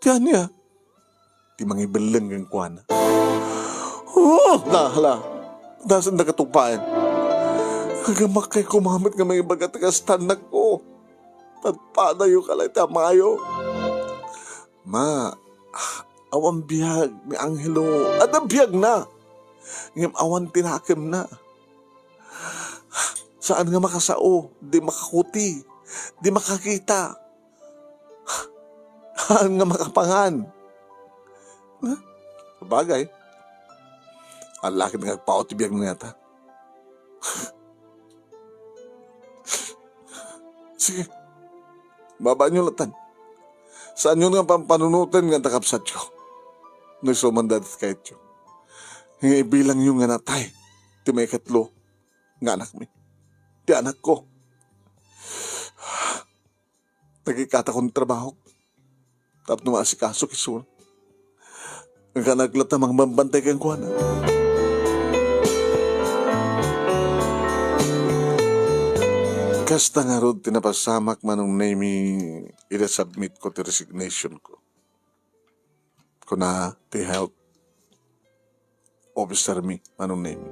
Ti ania? Ti mangibelleng kenkuana. Oh, la, la. Dasenda katungpaen. Agamakkay kumamet nga mangibaga ti kasta, annakko. Padpadayo kala iti amayo. Ma, awan biag ni Angelo. Adda biagna. Ngem awan ti nakemna. Saan nga makasao, di makakuti, di makakita. Saan nga makapangan. Ha? Sabagay. Ala ket nga agpaut ti biag nga ta. Sige. Babaanyo latan. Saanyo nga pampanunoten nga adda kabsatyo. No isu man dayta ti kayatyo. Nga ibilangyo nga natay ti maikatlo nga anakmi. Ti anakko. Nagikkatakon ti trabahok tapno maasikaso isuna. Nagkanaglatta mangbambantay kenkuana. Kasta ngarud ti napasamak, Manong Nemi, ida submit ko ti resignation ko. Kuna ti health officer mi, Manong Nemi.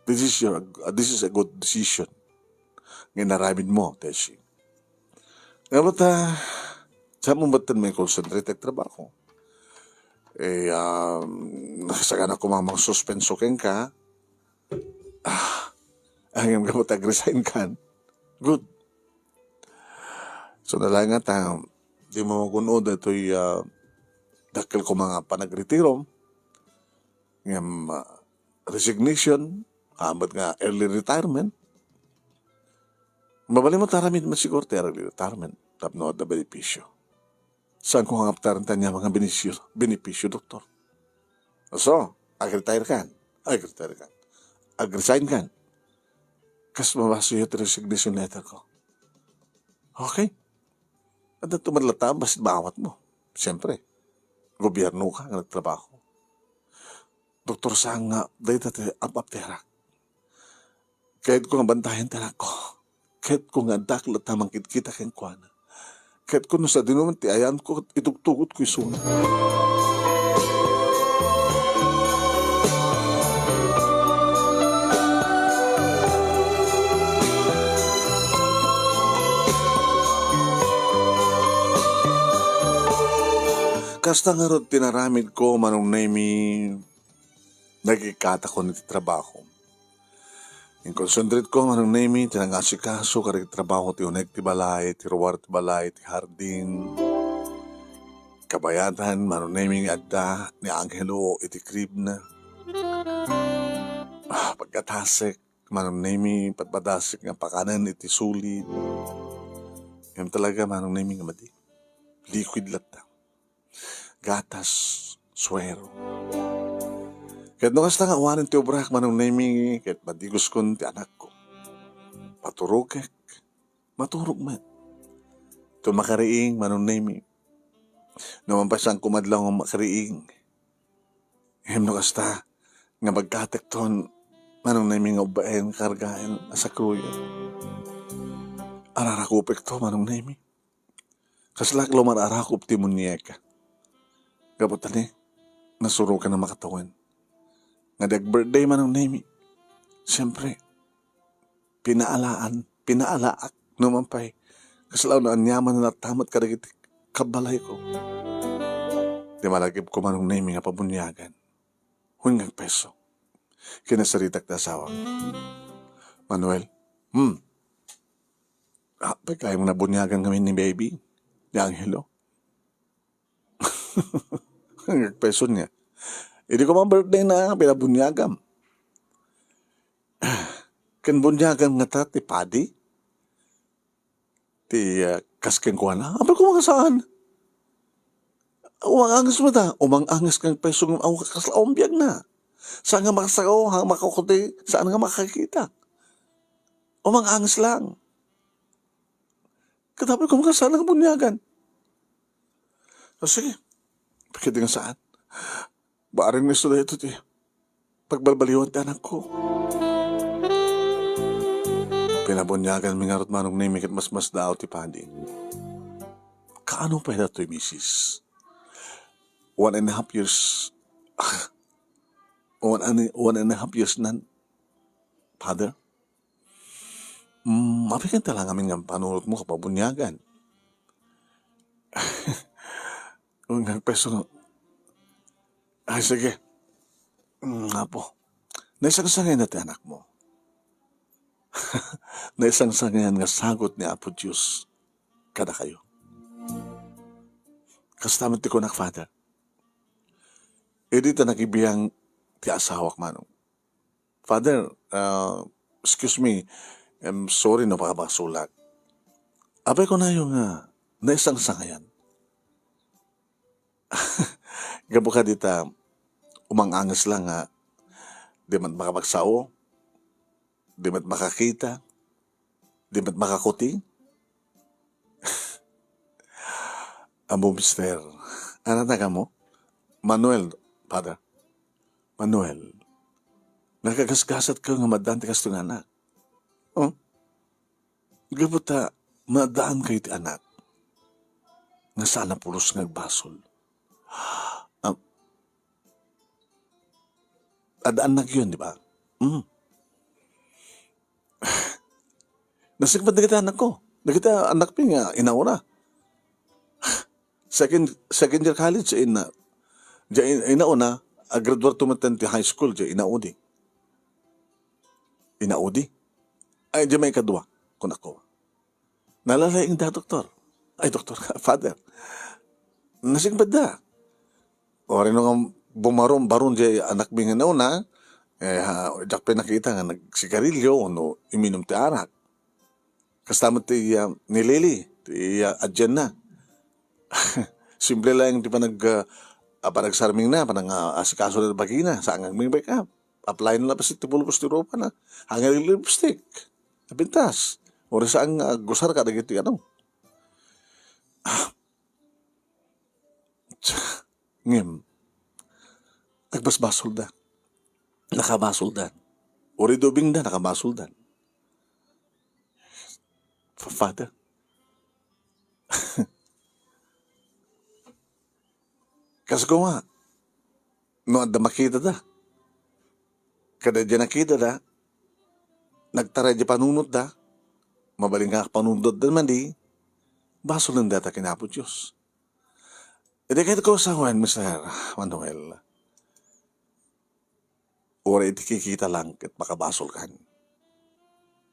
This is your, uh, this is a good decision nga inaramid mo, Teshi. Nga ba't, ah, saan mo ba't may concentrate ang trabaho? Eh, um, saan ako mamang suspenso kenka? Ah, ang iyong gamot, ag-resign kan. Good. So, na lang nga ta, di mo magun-o datoy, ah, dakkel ko mga panagretiro, ngem, ah, resignation, hamet nga early retirement. Mabalin mo taramid man siguro ti early retirement, tapno adda benepisyo. Saan ko nga aptaren tanya mga benepisyo, benepisyo, doktor? So, ag-retire kan. Ag-retire kan. Ag-resign kan. Kas mabasa yu ti resignation letter ko. Okay. Adda tumadlata, basit maawat mo. Siyempre, gobyerno ka nga nagtrabaho. Doktor, saan nga, dayta ti ap-apterak. Kayat ko nga bantayan ti anakko. Kayat ko nga addak latta mangkitkita kenkuana. Kayat ko no sadino man ti ayanko, itugtugot ko isuna. Kasta ngarud ti inaramidko, Manong Nemi, nagikkatakon iti trabaho. Inconcentrate ko, Manong Nemi, ti nangasikaso kadagiti trabaho ti uneg ti balay, ti ruar ti balay, ti hardin. Kabayatan, Manong Nemi, nga adda ni Angelo iti crib na. Ah, pagkatasek, Manong Nemi, patpatasek nga pakanen iti sulid. Ngem talaga, Manong Nemi, nga madi. Liquid latta. Gatas, suero. Ket no kasta nga awanen ti obrak, Manong Nemi, ket madigoskon ti anakko. Paturogek, maturog met. Ton makariing, Manong Nemi. No mampasanko madlaw nga makariing. Ngem no kasta nga magkatekton, Manong Nemi, nga ubbaen, kargaen, asakruyen. Ararakupekto, Manong Nemi. Kaslak lumararakop ti muñeka. Gapu ta ni, nasurokan a makatawen. Nga di ag-birthday, Manong Nemi. Siyempre, pinaalaan, pinaalaak, no man pay, kasla no aniaman a natammet kadagiti kabbalayko. Di malagipko, Manong Nemi, nga pabuniagan. Wen nga agpeso. Kinasaritak ti asawak. Manuel, hmm. Ah, pagkayam nga nabuniagan ngamin ni baby, ni Angelo. Wen nga agpeso niya. Idi ko man birthday na, pinabuniagam. Ken buniagan ngata ti padi? Ti, ah, kas kenkuana? Apay, koma nga saan. Umang-anges met a. Umang-anges nga agpeso, aw, kasla awan biag na. Saan nga makasao, ha, makakuti, saan nga makakita. Umang-anges lang. Ket apay, koma nga saan nga buniagan. O, sige. Apay, ket nga saan. Bareng ni isu daytoy ti pagbalbaliwan ti anakko. Pinabuniaganmi ngarud, Manong Nemi, ket masmasdaaw ti padi. Kaano pay daytoy, misis? One and a half years. One and, one and a half years nan, Father. Mm, apay, ket ta lang amin nga panunotmo, kapabuniagan. Wen nga agpeso nga. Ay, sige. Mm, Apo, naisangsangayan na ti anakmo. Naisangsangayan nga sagut ni Apo Dios kadakayo. Kasta met ti kunak, Father. Idi ta nakibiang ti asawak, Manong. Father, ah, excuse me, I'm sorry no pakabasolak. Apay, kunayo nga naisangsangayan. Gapu kadi ta umang-anges lang nga di met makapagsao, di met makakita, di met makakuti. Ammom, mister, ano nga ammom? Manuel, Father. Manuel, nakagasgasatko nga maaddaan ti kastoy nga anak. Oh? Gapu ta maaddaan kayo ti anak nga saan a pulos nga agbasol. Ah, addaan na kayon, di ba? Mm. Nasingpet dagiti anakko. Dagiti anakmi nga inauna. Second, second year college, inna. Diay in-, inauna, agraduar tumeten ti high school, diay inaudi. Inaudi? Ay, diay maikadua, kunakko. Nalalaing da, doktor. Ay, doktor, father. Nasingpet da. Uray no nga bumaron, baron diay anakmi nga nauna, eh, ha, diak pay nakita nga nagsigarilyo wenno uminum ti arak. Kasta met ti, ah, ni Lily, ti, ah, adianna. Simple laeng ti panag-, ah, ah, panagsarmingna, panang, ah, asikaso na bagina, saan nga agming-make up. Apply na la pay ti pulbos ti rupana. Hangin lipstick. Napintas. Uray saan nga agusar kadagiti, ano. Ah, ngem, agbasbasolda. Nakabasoldan. Uray dubingda, nakabasoldan. Fa-, Father. Kas koma, no adda makitada, kada diay nakitada, nagtaray diay panunotda, mabalin nga panunotda man di, basolen dayta ken Apo Dios. Idi kayatko sawen, Mister Manuel, uray iti kikita lang ket makabasolkan.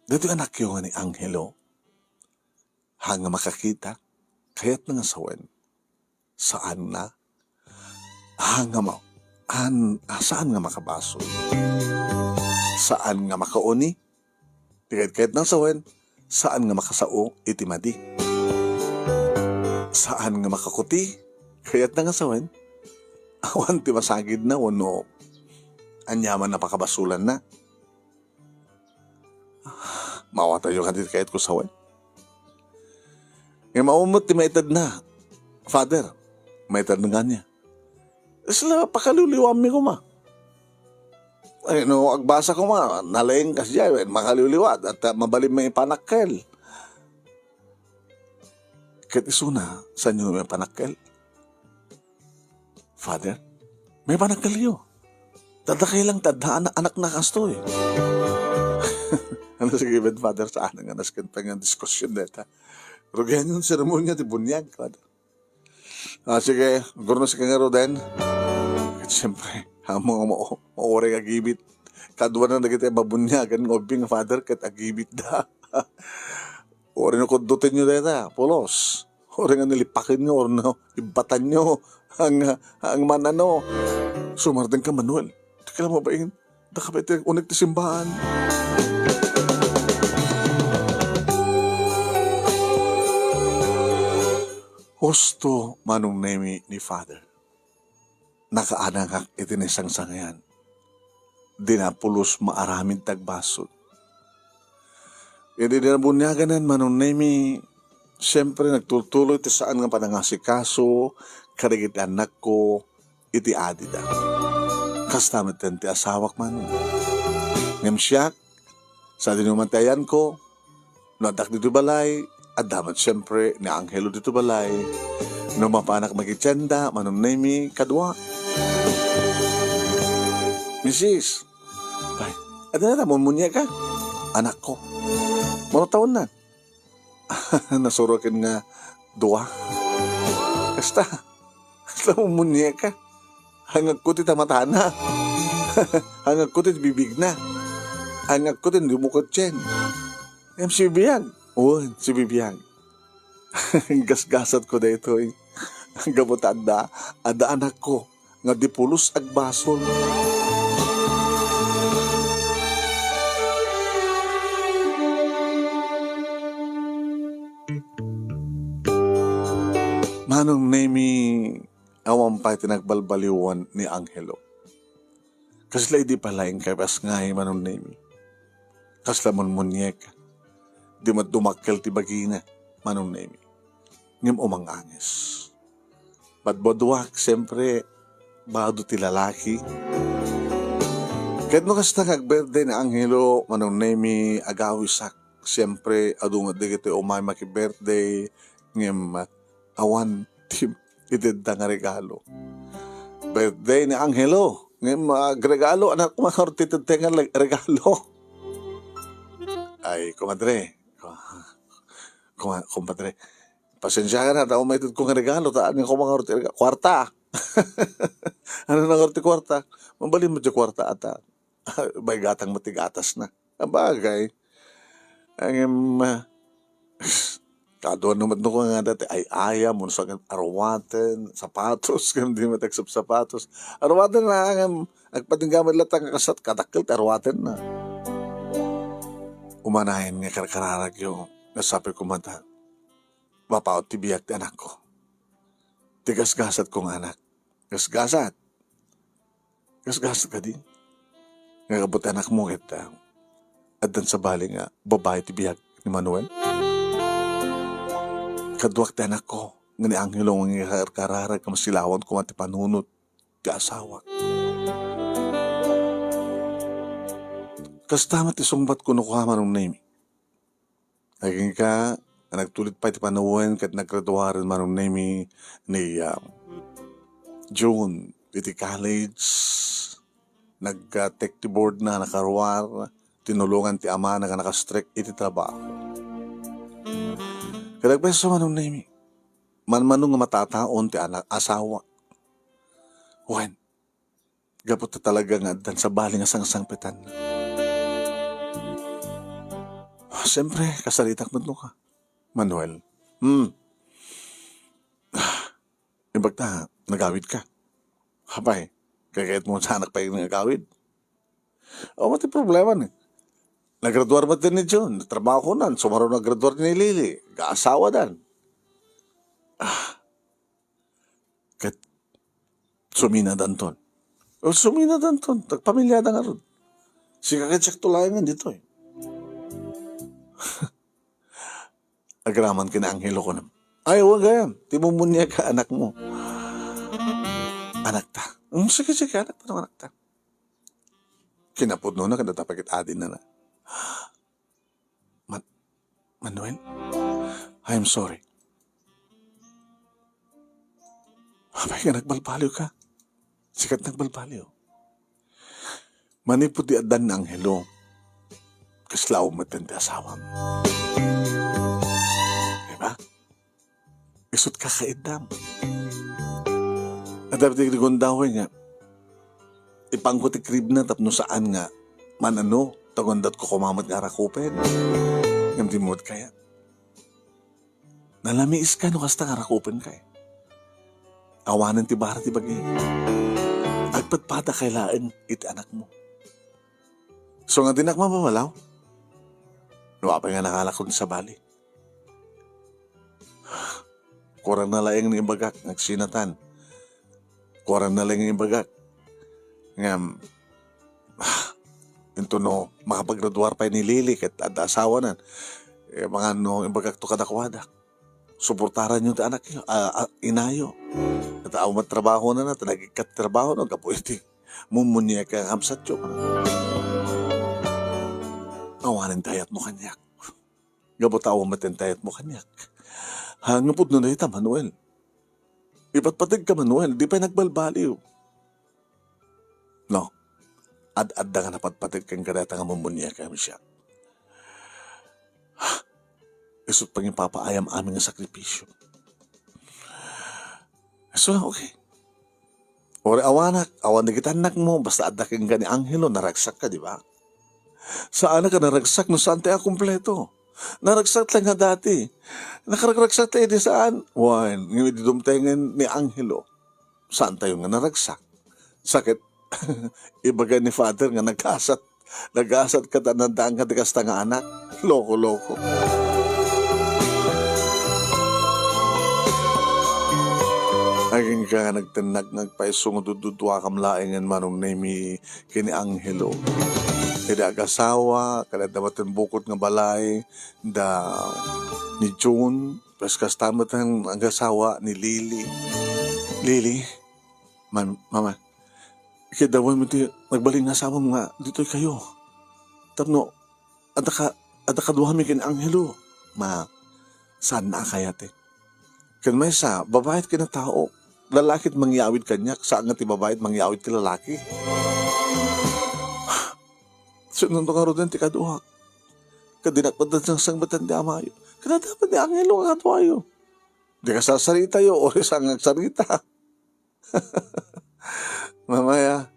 Daytoy anakyo nga ni Angelo, haan nga makakita, kayatna nga sawen. Saanna? Haan nga ma-, haan, ah, saan nga makabasol? Saan nga makauni? Ti kayat-kayatna nga sawen, saan nga makasao iti madi? Saan nga makakuti? Kayatna nga sawen, awan ti masagidna wenno aniaman a pakabasolanna. Maawatayo kadi ti kayatko sawen. Ngem awan met ti maitedna, Father. Maitedna nga ania? Isla pakaliwliwaanmi koma. Ay, no agbasa koma, nalaing kasdiay, makaliwliwa, at, ah, mabalin maipanakkel. Ket isuna, saanyo maipanakkel? Father, maipanakkelyo. Tadda kay lang, tadda anak, anakna kastoy. Ano, sige, ben, Father, saan nga nasken pa nga diskusyon deta? Rugian yung seremonya ti bunyag, Father. Ah, sige, gurno si kangaruden. Ket siyempre, amo nga mao, mauray agibit. Kaduana dagiti mabunyagan nga ubbing nga Father ket agibitda. Uray no kuddutenyo dayta, pulos. Uray nga nilipakenyo, or no, ibbatanyo. Ang, ang manano. Sumardeng ka, Manuel. Di ka lang mabain. Dakabay ti unik ti simbaan. Husto, Manong Nemi, ni Father. Nakaanangak iti naisangsangayan. Di napulos maaramid ti agbasol. Idi di nabuniaganan, Manong Nemi, siyempre, nagtultuloy ti saan nga panangasikaso kadagiti annakko iti adida. Kasta met ti asawak, Manong. Ngem siak, sadino man ti ayanko, no addak ditoy balay, adda met siyempre ni Angelo ditoy balay. No mapanak makitienda, Manong Nemi, kadua. Misis, ay, adda na, mummuniek ka? Anakko. Mano taon na? Nasuro ken nga dua. Kasta, kasta mummuniek ka. Hangagko ti tamatana. Hangagko ti bibigna. Hangagko ti dumukot siya. Ngem si Bibiag. Wen, si Bibiag. Gasgasat ko daytoy. Gapu ta adda, adda anakko nga di pulos agbasol. Manong Nemi, awan pay ti nagbalbaliwan ni Angelo. Kasla idi palaing kay pas ngay, Manong Nemi. Kasla munmuniek. Di met dumakkel ti bagina, Manong Nemi. Ngem umang-anges. Badbaduak, siyempre, bado ti lalaki. Ket no kasta nga ag-birthday ni Angelo, Manong Nemi, agawisak. Siyempre, adu met dagiti umay maki-birthday, ngem awan ti itedda nga regalo. Birthday ni Angelo. Ngem, ah, agregalo, anak, kumangarot ti itedda nga le-, regalo. Ay, kumadre. Kuma-, kumpadre. Pasensiakan na, ta umay itedko nga regalo, ta ania kumangarot ti rega-, kuarta. Ano nangarot ti kuarta? Mabalin met ti kuarta ata. Bay, gatang met ti gatasna. Abagay. Ngem, ah, kaduan no met no kung nga dati ay-ayam, wenno sa arwaten, sapatos, ngem di met agsapsapatos. Arwaten na, ngem agpatingga met latta nga kasat, kadakkel ti arwatenna. Umanayen nga karkararagyo, nasapi ko met a, mapaut ti biag ti anakko. Ti gasgasat ko nga anak. Gasgasat. Gasgasat kadi. Nga gapu ti anakmo ket, ah, addan sabali nga babai ti biag ni Manuel. Kaduak ti anakko, nga ni Angelo nga karkararag nga masilawan koma ti panunot ti asawak. Kasta met ti sungbat ko no kua, Manong Nemi. Agingga, nagtulid pay ti panawen ket naggraduaren Manong Nemi ni, ah, June iti college. Nag, ah, take ti board na, nakaruar, tinulongan ti amana nga nakastrek iti trabaho. Ket agpayso Manong Nemi. manmano nga matataon ti anak, asawa. Wen, gapu ta talaga nga addan sabali nga sangsangpetan. Siyempre, kasaritak met no ka, Manuel. Hmm. Ibagta, nagawid ka. Apay, kayat mo sanak pay nga agawid? O, mati problema ni. Nagraduar met ni Jun, trabaho nan, sumaro nagraduar ni Lily, kaasawa dan. Ah, ket sumina danton. O, sumina danton, tagpamilya da ngarud. Sika ket siak to laengen ditoy. Agraman ken ni Angelo, kunam. Ay, wa gayam. Ti mumuniag a anak mo. Anak ta. Mm, sige, sige, anak ta, anak ta. Kinapudno na, kada tapagit adin na na. Ma-, Manuel, I'm sorry. Apay nga nagbalbaliw ka? Sikat nagbalbaliw. Manipud di addan ni Angelo, kasla met ti asawam. Diba? Isut' kakaiddam. Adda ti gundaway nga, ipangko ti kribna tapno saan nga manano, ta kundat ko kumamat nga arakupen. Ngem di mo met kaya. Nalamiis ka no kasta nga rakupen ka, eh. Awanen ti bara ti bagi. Agpadpada kay laeng iti anak mo. So nga dinak mapamalaw, no apay nga nakalakon sa bali. Kurang na laeng ni ibagak, nagsinatan. Kurang na laeng ni ibagak. Ngem, ah, into no, makapagraduar pay ni Lily ket adda asawanan. Eh, mangano ibagak to kadakuada. Suportaranyo ti anakyo, a, a, inayo. Ket awan met trabahona, ta nagikkat ti trabahona, gapu iti mumuniag a kabsatyo. Awanen ti ayatmo kaniak. Gapu ta awan met ti ayatmo kaniak. Ha, nga pudno dayta, Manuel. Ipatpateg ka, Manuel, di pay nagbalbaliw. No, ad-adda nga napatpateg kenka dayta nga mumuniag a kabsat. Isut' pangipapaayam amin nga sakripisyo. So, okay. Uray awanak, awan dagiti annakmo, basta adda kenka ni Angelo, naragsak ka, di ba? Saanak a naragsak no saan tayo a kompleto. Naragsak tayo nga dati. Nakaragragsak tayo di saan. Wen, ngem idi dumtengen ni Angelo, saan tayo nga naragsak. Sakit. Ibaga ni Father nga nagasat. Nagasat ka ta nadaan ka ti kasta nga anak. Loko-loko. Agingga nga nagtennak nga agpayso nga dudduduakam laengen, Manong Nemi, ken ni Angelo. Iti agasawa, ket adda met bukod nga balay, da ni June, kas kasta met ang agasawa ni Lily. Lily, man, mama, ket awan met ti nagbalin nga asawam nga ditoy kayo. Tapno, adda ka, adda kaduami ken Angelo. Ma, saan na kayat, eh? Ken maysa, babae ti kinatao, lalaki ti mangyawid kaniak, saan nga ti babae ti mangyawid ti lalaki. Sino to ngaruden ti kaduak? Ket dinak met sangsangbatan ti amayo. Ket adda met ni Angelo nga kaduayo. Di ka sarsaritayo, uray saan nga agsarita. Mamaya,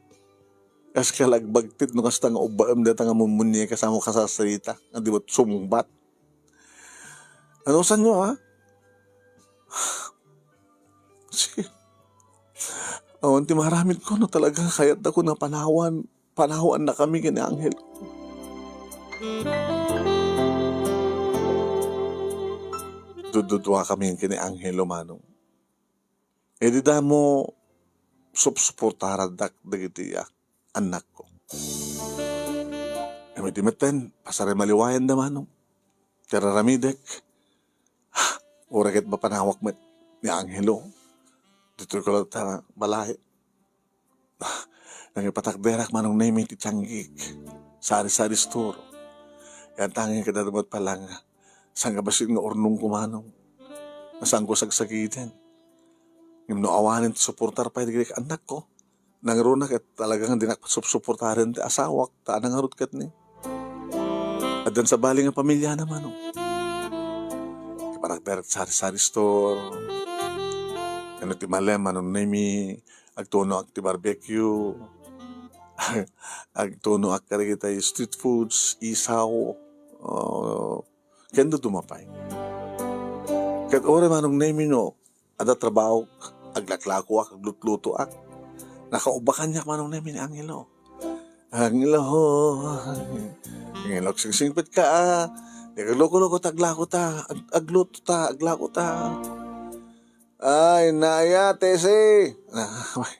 kas ka lagbagtit no kasta nga ubbaem dayta nga mummunye kasano kasarsarita, nga di met sumungbat. Ano sanyo, ha? Sige. Awan ti maramid ko no talaga kayat da ko nga panawan, panawan na kami ken ni Angelo. Dududua kami ken ni Angelo, Manong. Idi damo, supsuportarandak dagiti, ah, annakko. Ngem idi metten, pasar maliwayan da, Manong. Ti raramidek, uray ket mapanawak met ni Angelo. Ditoy ko latta balay. Nangipatakderak, Manong Nemi, ti tianggik. Sari-sari store. Yan tanging kadadamat palang sangkabassit nga urnongko, Manong. Nga saanko sagsagiden. Ngem no awanen ti suportar pay dagiti annakko, nangruna ket talagang dinak supsuportaren ti asawak, ta nangarud ket ni. Addan sabali nga pamiliana, Manong. Ti panagdayag sari-sari store, No ti malem, Manong Nemi, agtunoak ti barbecue, agtunoak kadagiti street foods, isaw, uh, ken dadduma pay. Ket uray, Manong Nemi, no adda trabahoak, aglaklakoak, aglutlutoak. Nakauba kaniak, Manong Nemi, ni Angelo. Angelo, Angelo, agsingsingpet ka, ah. Di ka loko-loko, ta aglako ta, ag-, agluto ta, aglako ta. Ay, naya, Tesi. Ah, ay.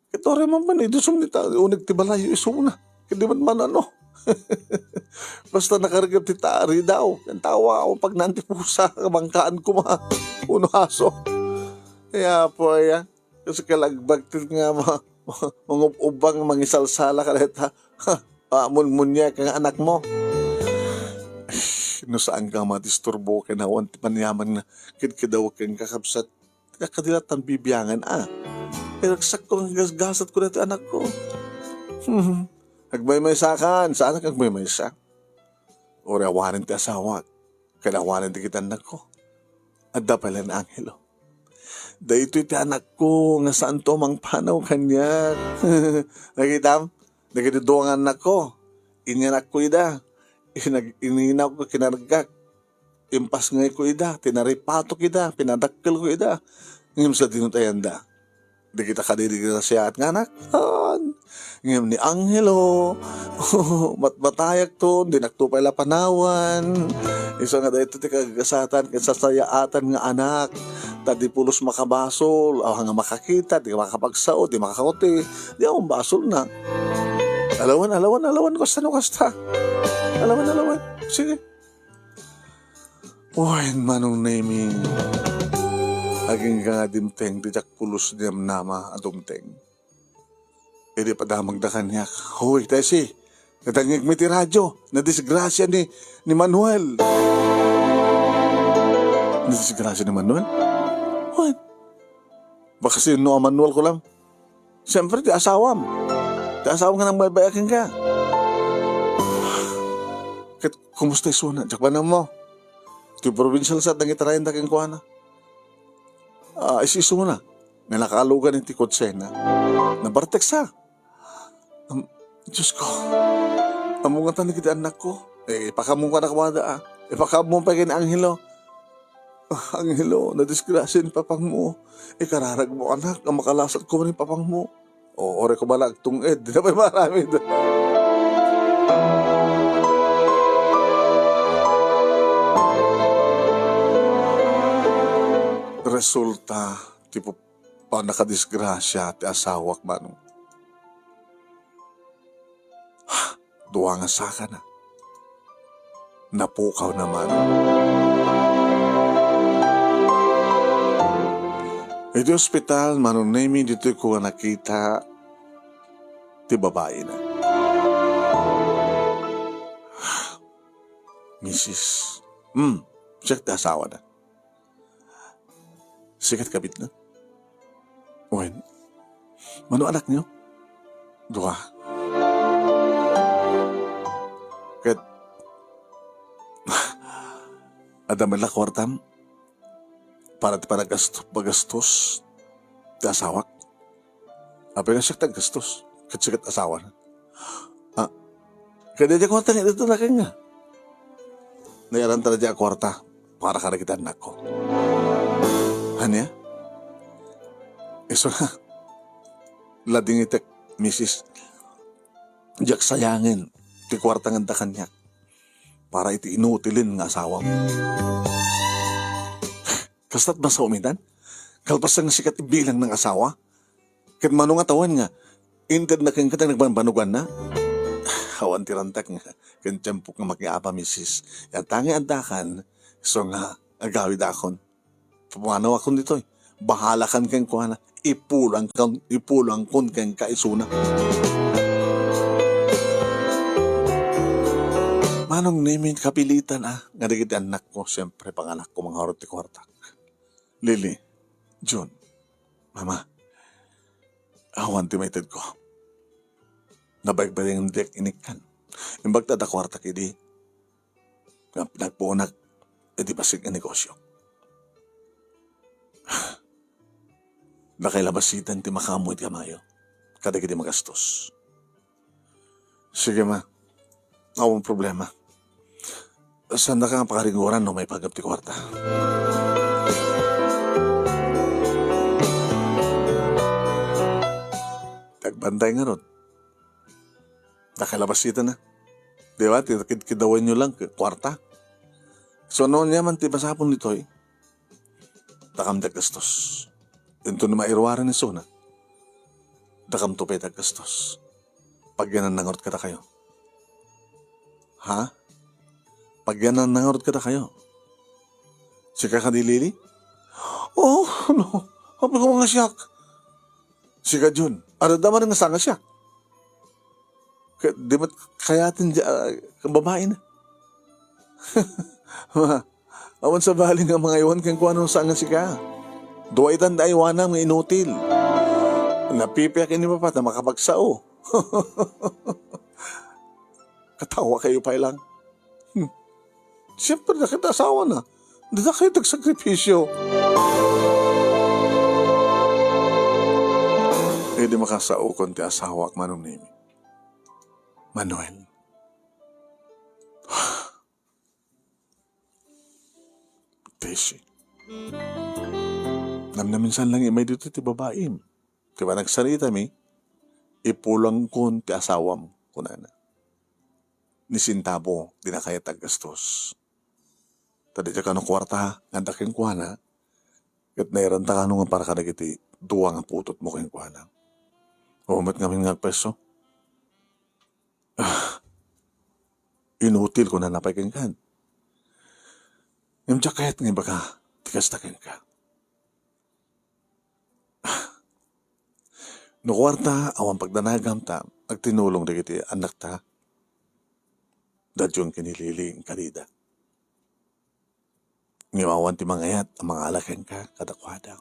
Ket uray man panidusom ni ta-, uneg ti balay, isuna. Ket di man manano. Basta nakaregep ti tari daw. Ken tawa, awan pagnan ti pusa, kabangkaan koma. Uno aso. Kaya po, ayan. Kasi kalagbag ti nga ma-, mangub-ubang, mangisalsala kadayta. Ha, ah, munmunya ka nga anak mo. Ay, no saan ka madisturbo, kanawan ti paniaman nga kidkidaw ken kakabsat. Kakadilat tan bibiangan, ah. Iragsak ko nga gasgasat ko dati anak ko. Hmm. Agmaymaysa kan, saan ka agmaymaysa? Uri awanen ti asawak, ken awanen ti kitannak ko. Adda pay la ni Angelo. Daytoy ti anakko nga saanto a mangpanaw kaniak. Nakitam? Dagiti dua nga annakko, inyanakko ida. Inag-, ininawko, kinargak. Impasngayko ida, tinaripatok ida, pinadakkelko ida. Ngem sadino ti ayanda? Dagita kadi disgrasiaat nga anak? Haan. Ngem ni Angelo, matmatayakto, dinakto pay la panawan. Isu nga daytoy ti kagasatan ken sasayaatan nga anak. Ta di pulos makabasol, awan nga makakita, di makapagsao, di makakuti, di awan basolna. Alawan, alawan, alawan, kasta no kasta. Alawan, alawan. Sige. Wen, Manong Nemi, agingga nga dimteng ti diak pulos ni namnama a dumteng. Idi padamagda kaniak, "Hoy, Tesi, nadangngegmi ti radyo, nadisgrasia ni, ni Manuel." Nadisgrasia ni Manuel? Wen, baka sino a Manuel ko lang? Siyempre, ti asawam. Ti asawam nga nagbaybay-a kenka. Ket kumusta isuna? Diak man ammo. Ti probinsial sa, nangitarayenda kenkuana. Ah, is-isuna. Nga nakalugan iti kotsena. Nabarteksa. Am-, Diyos ko. Ammo ngata dagiti annakko. Eh, ipakaammoka na kawada, ah. Ipakaammo pay ken Angelo. Ah, Angelo, nadisgrasya ni papangmo. Ikararagmo, anak, nga makalasat koma ni papangmo. O, oray ko bala agtung-ed, di na pay maaramid. Resulta, ti pu-, pannakadisgrasya ti asawak, Manong. Dua nga sakana. Napukaw na, Manong. Iti ospital, Manong Nemi, ditoy ko nga nakita ti babaina. Misis. Hmm, siak ti asawana. Sikat kabitna? Wen, mano anaknyo? Dua. Ket, adda met la kuartam para ti panagasto-, pagastos ti asawak? Apay nga siak ti aggastos, ket sikat asawana. Ah, kadi ti kuarta nga dito na kenka. Nayaran ta di a kuarta para kadagiti annakko. Ania? Isu nga, ladingitek, misis. Diak sayangen ti kuarta nga adda kaniak para iti inutilen nga asawam. Kasta't masaomidan? Kalpasan nga sikat ibilang nga asawa? Ket mano nga tawen nga intedna kenka ti nagbanbanuganna? Awan ti rantek nga ken tiempok nga makiapa, misis. Ita nga addakan, isu nga agawidakon. Pumanawakon ditoy. Bahalakan kenkuana. Ipulangkon, ipulangkon kenka isuna. Manong Nemi, kapilitan, ah, nga dagiti annakko, siyempre, panganakko, mangharot ti kuartak. Lily, Jun, Mama, awan ti maitedko. Nabaybay nga diak inikkan. Imbag ta adda kuartak idi, nga nagpuonak iti bassit nga negosyo. Dakay la basiten ti makaammo iti kamayo kadagiti magastos. Sige, ma. Awan problema. Saandaka nga pakaringuran no maipanggep ti kuarta. Ti agbantay ngarud. Dakay la basiten, a. Di ba? Ti kidkidawanyo lang, kuarta. So, no, ania man ti masapul ditoy, dakam ti aggastos. Inton mairuaren isuna, dakamto pay ti aggastos. Pagyananna ngarud kadakayo. Ha? Pagyananna ngarud kadakayo. Sika kadi, Lily? Oh, no. Apay ko nga siak? Sika, Jun. Adda man nga sanga siak. Ka-, di met kayaten di, ah, babaina. Ma, awan sabali nga mangaywan kenkuana no saan nga sika. Dua itan ti aywanam nga inutil. Napipiak ni Papa ta makapagsao. Katawa kayo pay lang. Hmm. Siyempre, dakita asawana. Dida kayo tagsakripisyo. Eh, di makasaokon ti asawak, Manong Nemi. Manuel. Tessie. Namnaminsan lang imay ditoy ti babaim. Ti panagsaritami, ipulangkon ti asawam, kunana. Ni sentabo, dina kayat aggastos. Ta dita kano kuarta nga adda kenkuana, ket nairanta kano nga para kadagiti dua nga putotmo kenkuana. Umet ngamin nga agpeso. Ah, inutil ko na napay kenkan. Ngem diak kayat nga ibaga ti kasta kenka. No kuarta, awan pagdanagam ta agtinulong dagiti annakta. Dadyon ken ni Lily kadida. Ngem awan ti mangayat a mangala kenka kadakuada.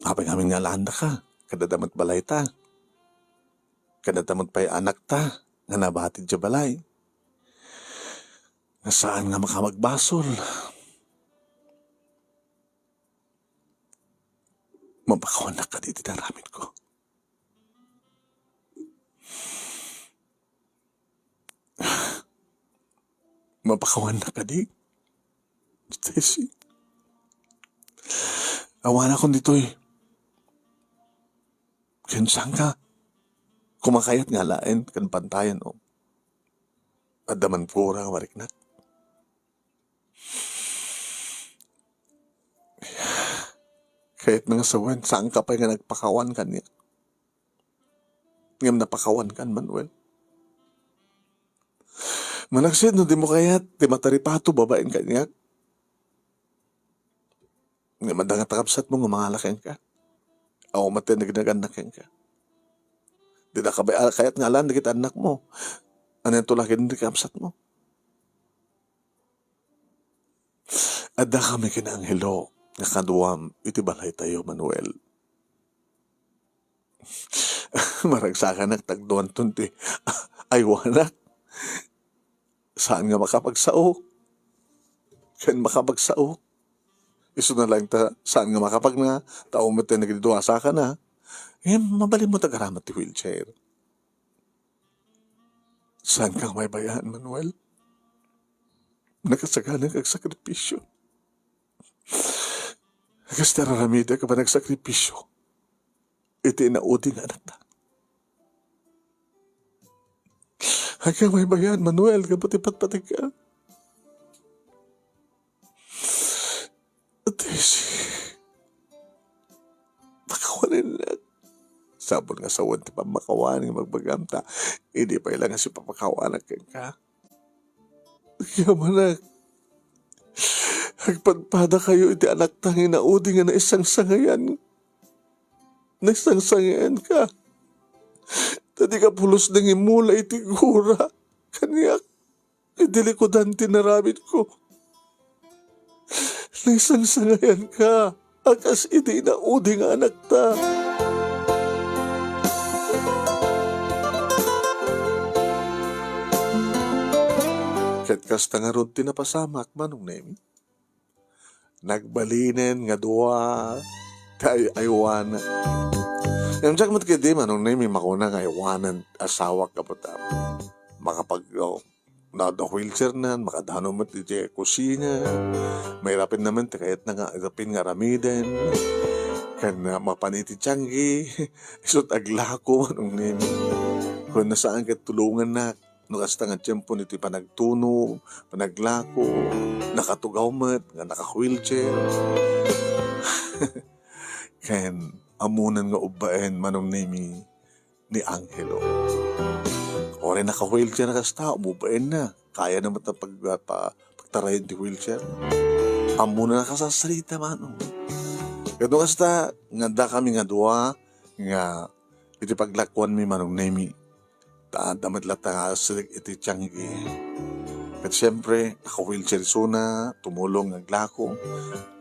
Apay ngamin nga alaandaka, ket adda met balayta. Ket adda met pay anakta nga nabati idiay balay. Nga saan nga makamagbasol. Mapakawannak kadi iti aramidko. Mapakawannak kadi, Tessie. Awanakon ditoy. Ken sangka, kumakayat nga alaen ken pantayan, o. Adda man pura nga mariknak. Kayat nga sawen, sangka pay nga nagpakawan kaniak. Ngem napakawankan, Manuel. Manaksid no dimo kayat ti mataripato babaen kaniak. Ngem adda nga kakabsatmo nga mangala kenka. Awan met ti nagnagannak kenka. Dida ka ba kayat nga alan dagiti annakmo? Anianto la ken ti kakabsatmo? Adda kami ken Angelo nga kaduam iti balaytayo, Manuel. Maragsakanak ta agduanton ti aywanak. Saan nga makapagsao. Ken makapagsao. Isuna laeng ta saan nga makapagna, ta awan met ti nagdudua sakana. Ngem mabalinmo ta agaramat ti wheelchair. Saan ka nga maibayaan, Manuel? Nakasaganak agsakripisyo. Kas ti ar-aramidek a panagsakripisyo iti inaudi nga anakta. Saan ka nga maibayaan, Manuel, gapu ti patpategka. Tessie, pakawanen. Sapul nga sawen ti pammakawan nga ibagbagam ta idi pay la nga sipapakawanak kenka. Agyamanak. Agpadpadakayo iti anakta nga inaudi nga naisangsangayan. Naisangsangayanka. Ta dika pulos nga immula iti gura kaniak. Iti likudan ti inaramidko. Naisangsangayanka a kas iti inaudi nga anakta. Ket kasta ngarud ti napasamak, Manong Nemi. Nagbalinen nga dua Tay, aywana. Ngem diak met ketdi, Manong Nemi, makuna nga aywanen asawak gapu ta makapag-, oh, na, na wheelchair nan, makadano met iti kusina. Mairapen naman ti kayatna nga, rapin nga aramiden. Ken, ah, mapan iti tianggi, isut' aglako, Manong Nemi. Kuana, saan ket tulongannak. No kasta nga tiempo iti panagtunog, panaglako, nakatugaw met nga naka-wheelchair. Ken ammonan nga ubbaen, Manong Nemi, ni Angelo. Uray naka-wheelchair a kasta, ubbaenna. Kayana met a pag-, pa-, pagtarayen ti wheelchair. Ammona nakasasarita, Manong. Ket no kasta, nga dakami nga dua, nga iti paglakuanmi, Manong Nemi, ta adda met latta nga agsirek iti tianggi. Ket siempre, naka-wheelchair isuna, tumulong nga aglako.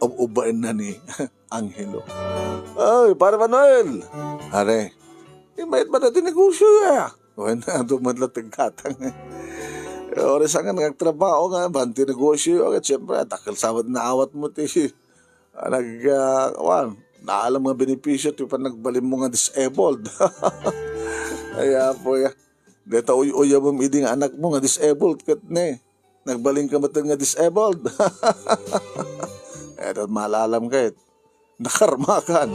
Ub-, ubbaenna ni Angelo. "Ay, Pare Manuel!" "Pare, imayat ba ti negosio ya?" Wen, adu met latta ti gatang. Uray saan nga nagtrabaho nga, ban ti negosio, ket siempre, dakkel sa met naawatmo ti Ah, nag-, ah, kuan, naalam nga benepisio ti panagbalinmo nga disabled. Ay, apo ya. Deta uy-uyamem idi nga anakmo nga disabled ket ne, nagbalinka met nga disabled. Eh, ta malalam ket nakarmakan.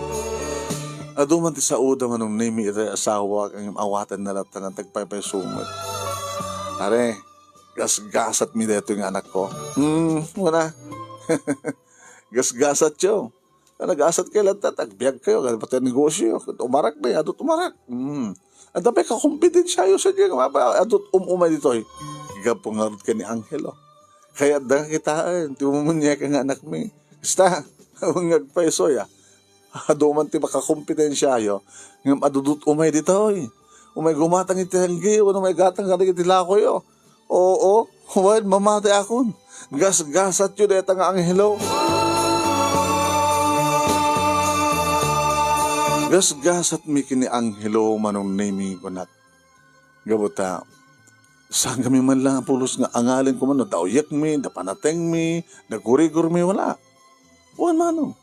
Adu man ti saoda, Manong Nemi, iti asawa, ngem awatenna latta nga tagpaypayso met. Are, gasgasatmi daytoy nga anakko. Hmm, kuna. Gasgasatyo. Nagasat kayo latta, agbiag kayo, pati negosyo, umarak na, adu umarak. Hmm. Adda pay kakompetensiayo sadiay, nga mapa-, adu um-umay ditoy. Gapu ngarud ken ni Angelo. Kayatda nga kitaen, ti mumunyeka nga anakmi. Basta, awan nga agpayso ya. Adu man ti makakompetensiayo, ngem adudut umay ditoy. Umay gumatang iti tianggi, wenno umay gatang kadagiti lakoyo. Oo, wen, mamatiakon. Gasgasatyo dayta nga Angelo. Gasgasatmi ken ni Angelo, Manong Nemi, kunak. Gapu ta, saan kami man lang pulos nga angalin koma no dauyekmi, da panatengmi, da gurigurmi, wala. Wen, Manong.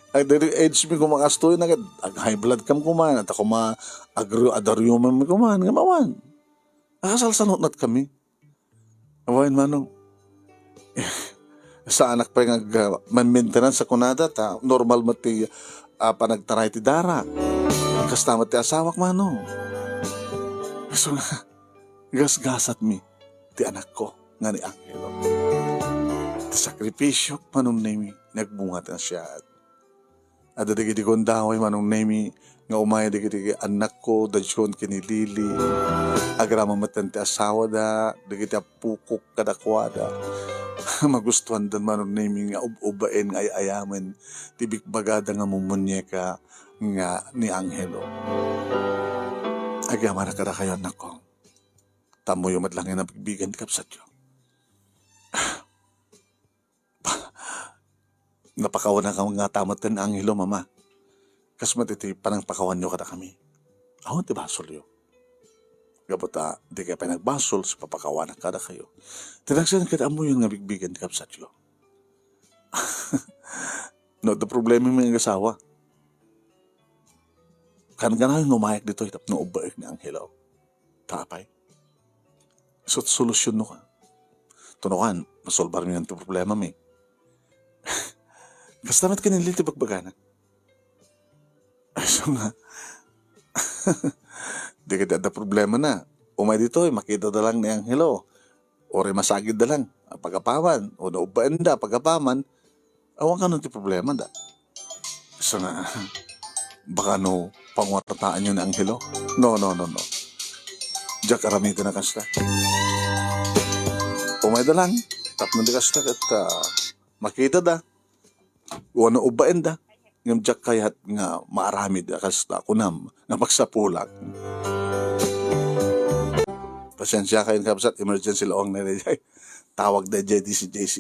Agdari age mi koma kastoy na ket ag-high blood kam koma, ta koma agru-, adaruyoman mi koma, nga mawan. Nakasalsanotnat kami. Awan, Manong. Saanak pay nga ag-, man-maintenance a kunada, ta normal met ti, ah, panagtaray ti dara. Kasta met ti asawak, Manong. So nga, gasgasatmi ti anakko nga ni Angelo. Ti sakripisiok, Manong Nemi, nagbunga ti siaat. Adda dagiti gundaway, Manong Nemi, nga umay dagiti annakko, da John ken ni Lily. Agraman met ti asawada, dagiti appokok kadakuada. Magustuandan, Manong Nemi, nga ub-ubaen nga ay-ayamen ti bigbagada nga mumunyeka nga ni Angelo. Agyamanak kadakayo, annakko. Tammoyo met lang nga nabigbigan ti kabsatyo. Napakawanak nga tamet ken Angelo, Mama. Kas met iti panangpakawanyo kadakami. Awan ti basolyo. Gapu ta, di kayo pay nagbasol sa papakawanak kadakayo. Ti nagsen ket ammoyon nga bigbigen ti kabsatyo. No, adda problema mi nga asawa. Kan-, kanayon nga umayak ditoy tapno ubbaek ni Angelo. Ta apay? Isut' solusyonno ka. Tunokan, masolbar mi ti problema mi. Kasta met ken ni Lily ti bagbagana. Ay, so nga. Di ket adda problema na. Umay ditoy, makita da lang ni Angelo. Uray masagid da lang. Pagapaman, o naubbaen da, pagapaman. Awan kano ti problema da. Sa nga, baka no, panguarataanyo ni Angelo. No, no, no, no. Diak aramiden a kasta. Umay da lang. Tapno di kasta ket, ah, makita da. Wenno ubbaen da. Ngem diak kayat nga maaramid a kasta kunam nga magsapulak. Pasensia kayo, kabsat, emergency laeng na rin. Tawag da J D C J C.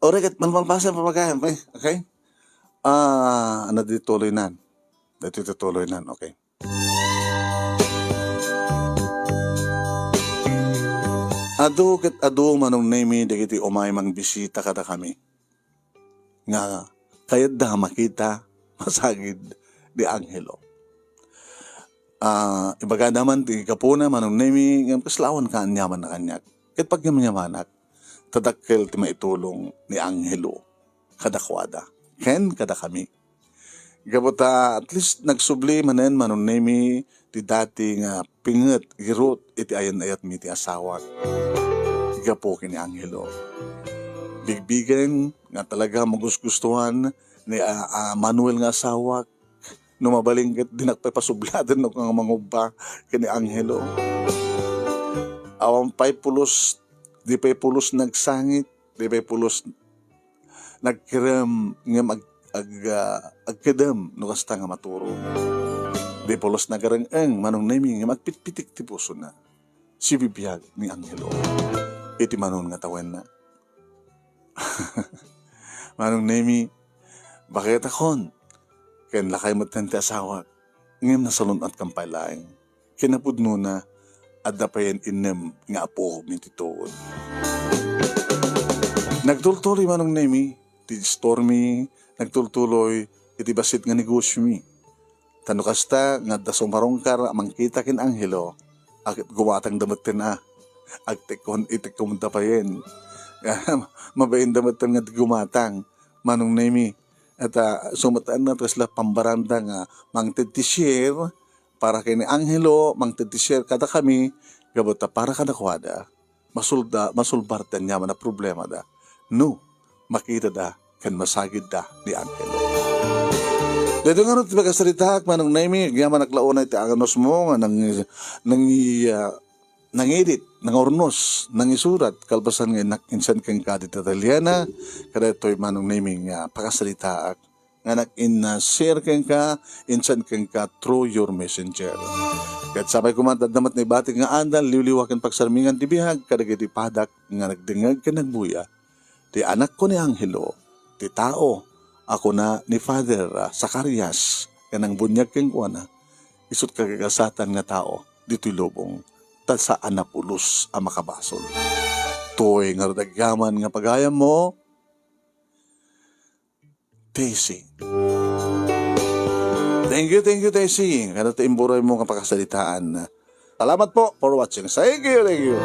Ore ket malmalpasen pamagayan, okay? Okay? Ah, ano di tuloy nan? Dito ito tuloy nan, okay. Adu ket adu, Manong Nemi, dagiti umay mangbisita kadakami. Nga Kayatda a makita, masagid ni Angelo. Ah, ibagada man ti gapuna, Manong Nemi, ngem kasla awan kaaniamanna kaniak. Ket pagyamyamanak, ta dakkel ti maitulong ni Angelo kadakuada ken kadakami. Gapu ta at least nagsubli manen, Manong Nemi, ti dati nga pinget, girut iti ayan-ayatmi ti asawak gapu ken ni Angelo. Bigbigen nga talaga magusgustuhan ni, ah, ah, Manuel nga asawak. No mabalin ket, dinak pay pasubladen no nga mangubba ken ni Angelo. Awan pay pulos, di pay pulos nagsangit, di pay pulos nagkirem ngem ag-, ag-, ah, agkedem no kasta nga maturog. Di pulos nagareng-eng, Manong Nemi, ngem agpitpitik ti pusona. Sibibiag ni Angelo iti manon nga tawenna. Manong Nemi, baketakon, ken lakay metten ti asawak, ngem nasalun-atkan pay laeng. Kinapudnona, adda payen innem nga apuom iti tuod. Nagtultuloy, Manong Nemi, ti istormi, nagtultuloy iti bassit nga negosiomi. Ta no kasta nga adda sumarungkar a mangkita ken Angelo, aggumatangda metten a. Agtekkon, itekkonda payen. Mabainda metten nga di gumatang, Manong Nemi. Ita, sumataenna ti kasla pambaranda nga mangted ti share para ken ni Angelo, mangted ti share kadakami, gapu ta para kadakuada, masulda-, masulbar ti aniaman a problemada no makitada ken masagidda ni Angelo. Daytoy ngarud ti pakasaritaak, Manong Nemi, agyamanak la unay ti anusmo nga nang-, nang-, ah, nangidit, nangurnos, nangisurat, kalpasan nga innak-, insan kenka dita taliana, kadaytoy, Manong Nemi, nga pakasaritaak nga nag-in-, ah, share kenka, insan kenka through your messenger. Ket sapay koma ta adda met naibatik nga adal, liwliwa ken pagsarmingan ti biag kadagiti padak nga nagdengngeg ken nagbuya. Ti anakko ni Angelo, ti tao a kuna ni Father, ah, Zacarias nga nangbuniag kenkuana, isut' kagasatan nga tao ditoy lubong, ta saan a pulos a makabasol. Toy ngarud agyaman nga pagayammo, Tessie. Thank you, thank you, Tessie. Kada ti imburay mo nga pakasalitaan. Salamat po for watching. Thank you, thank you.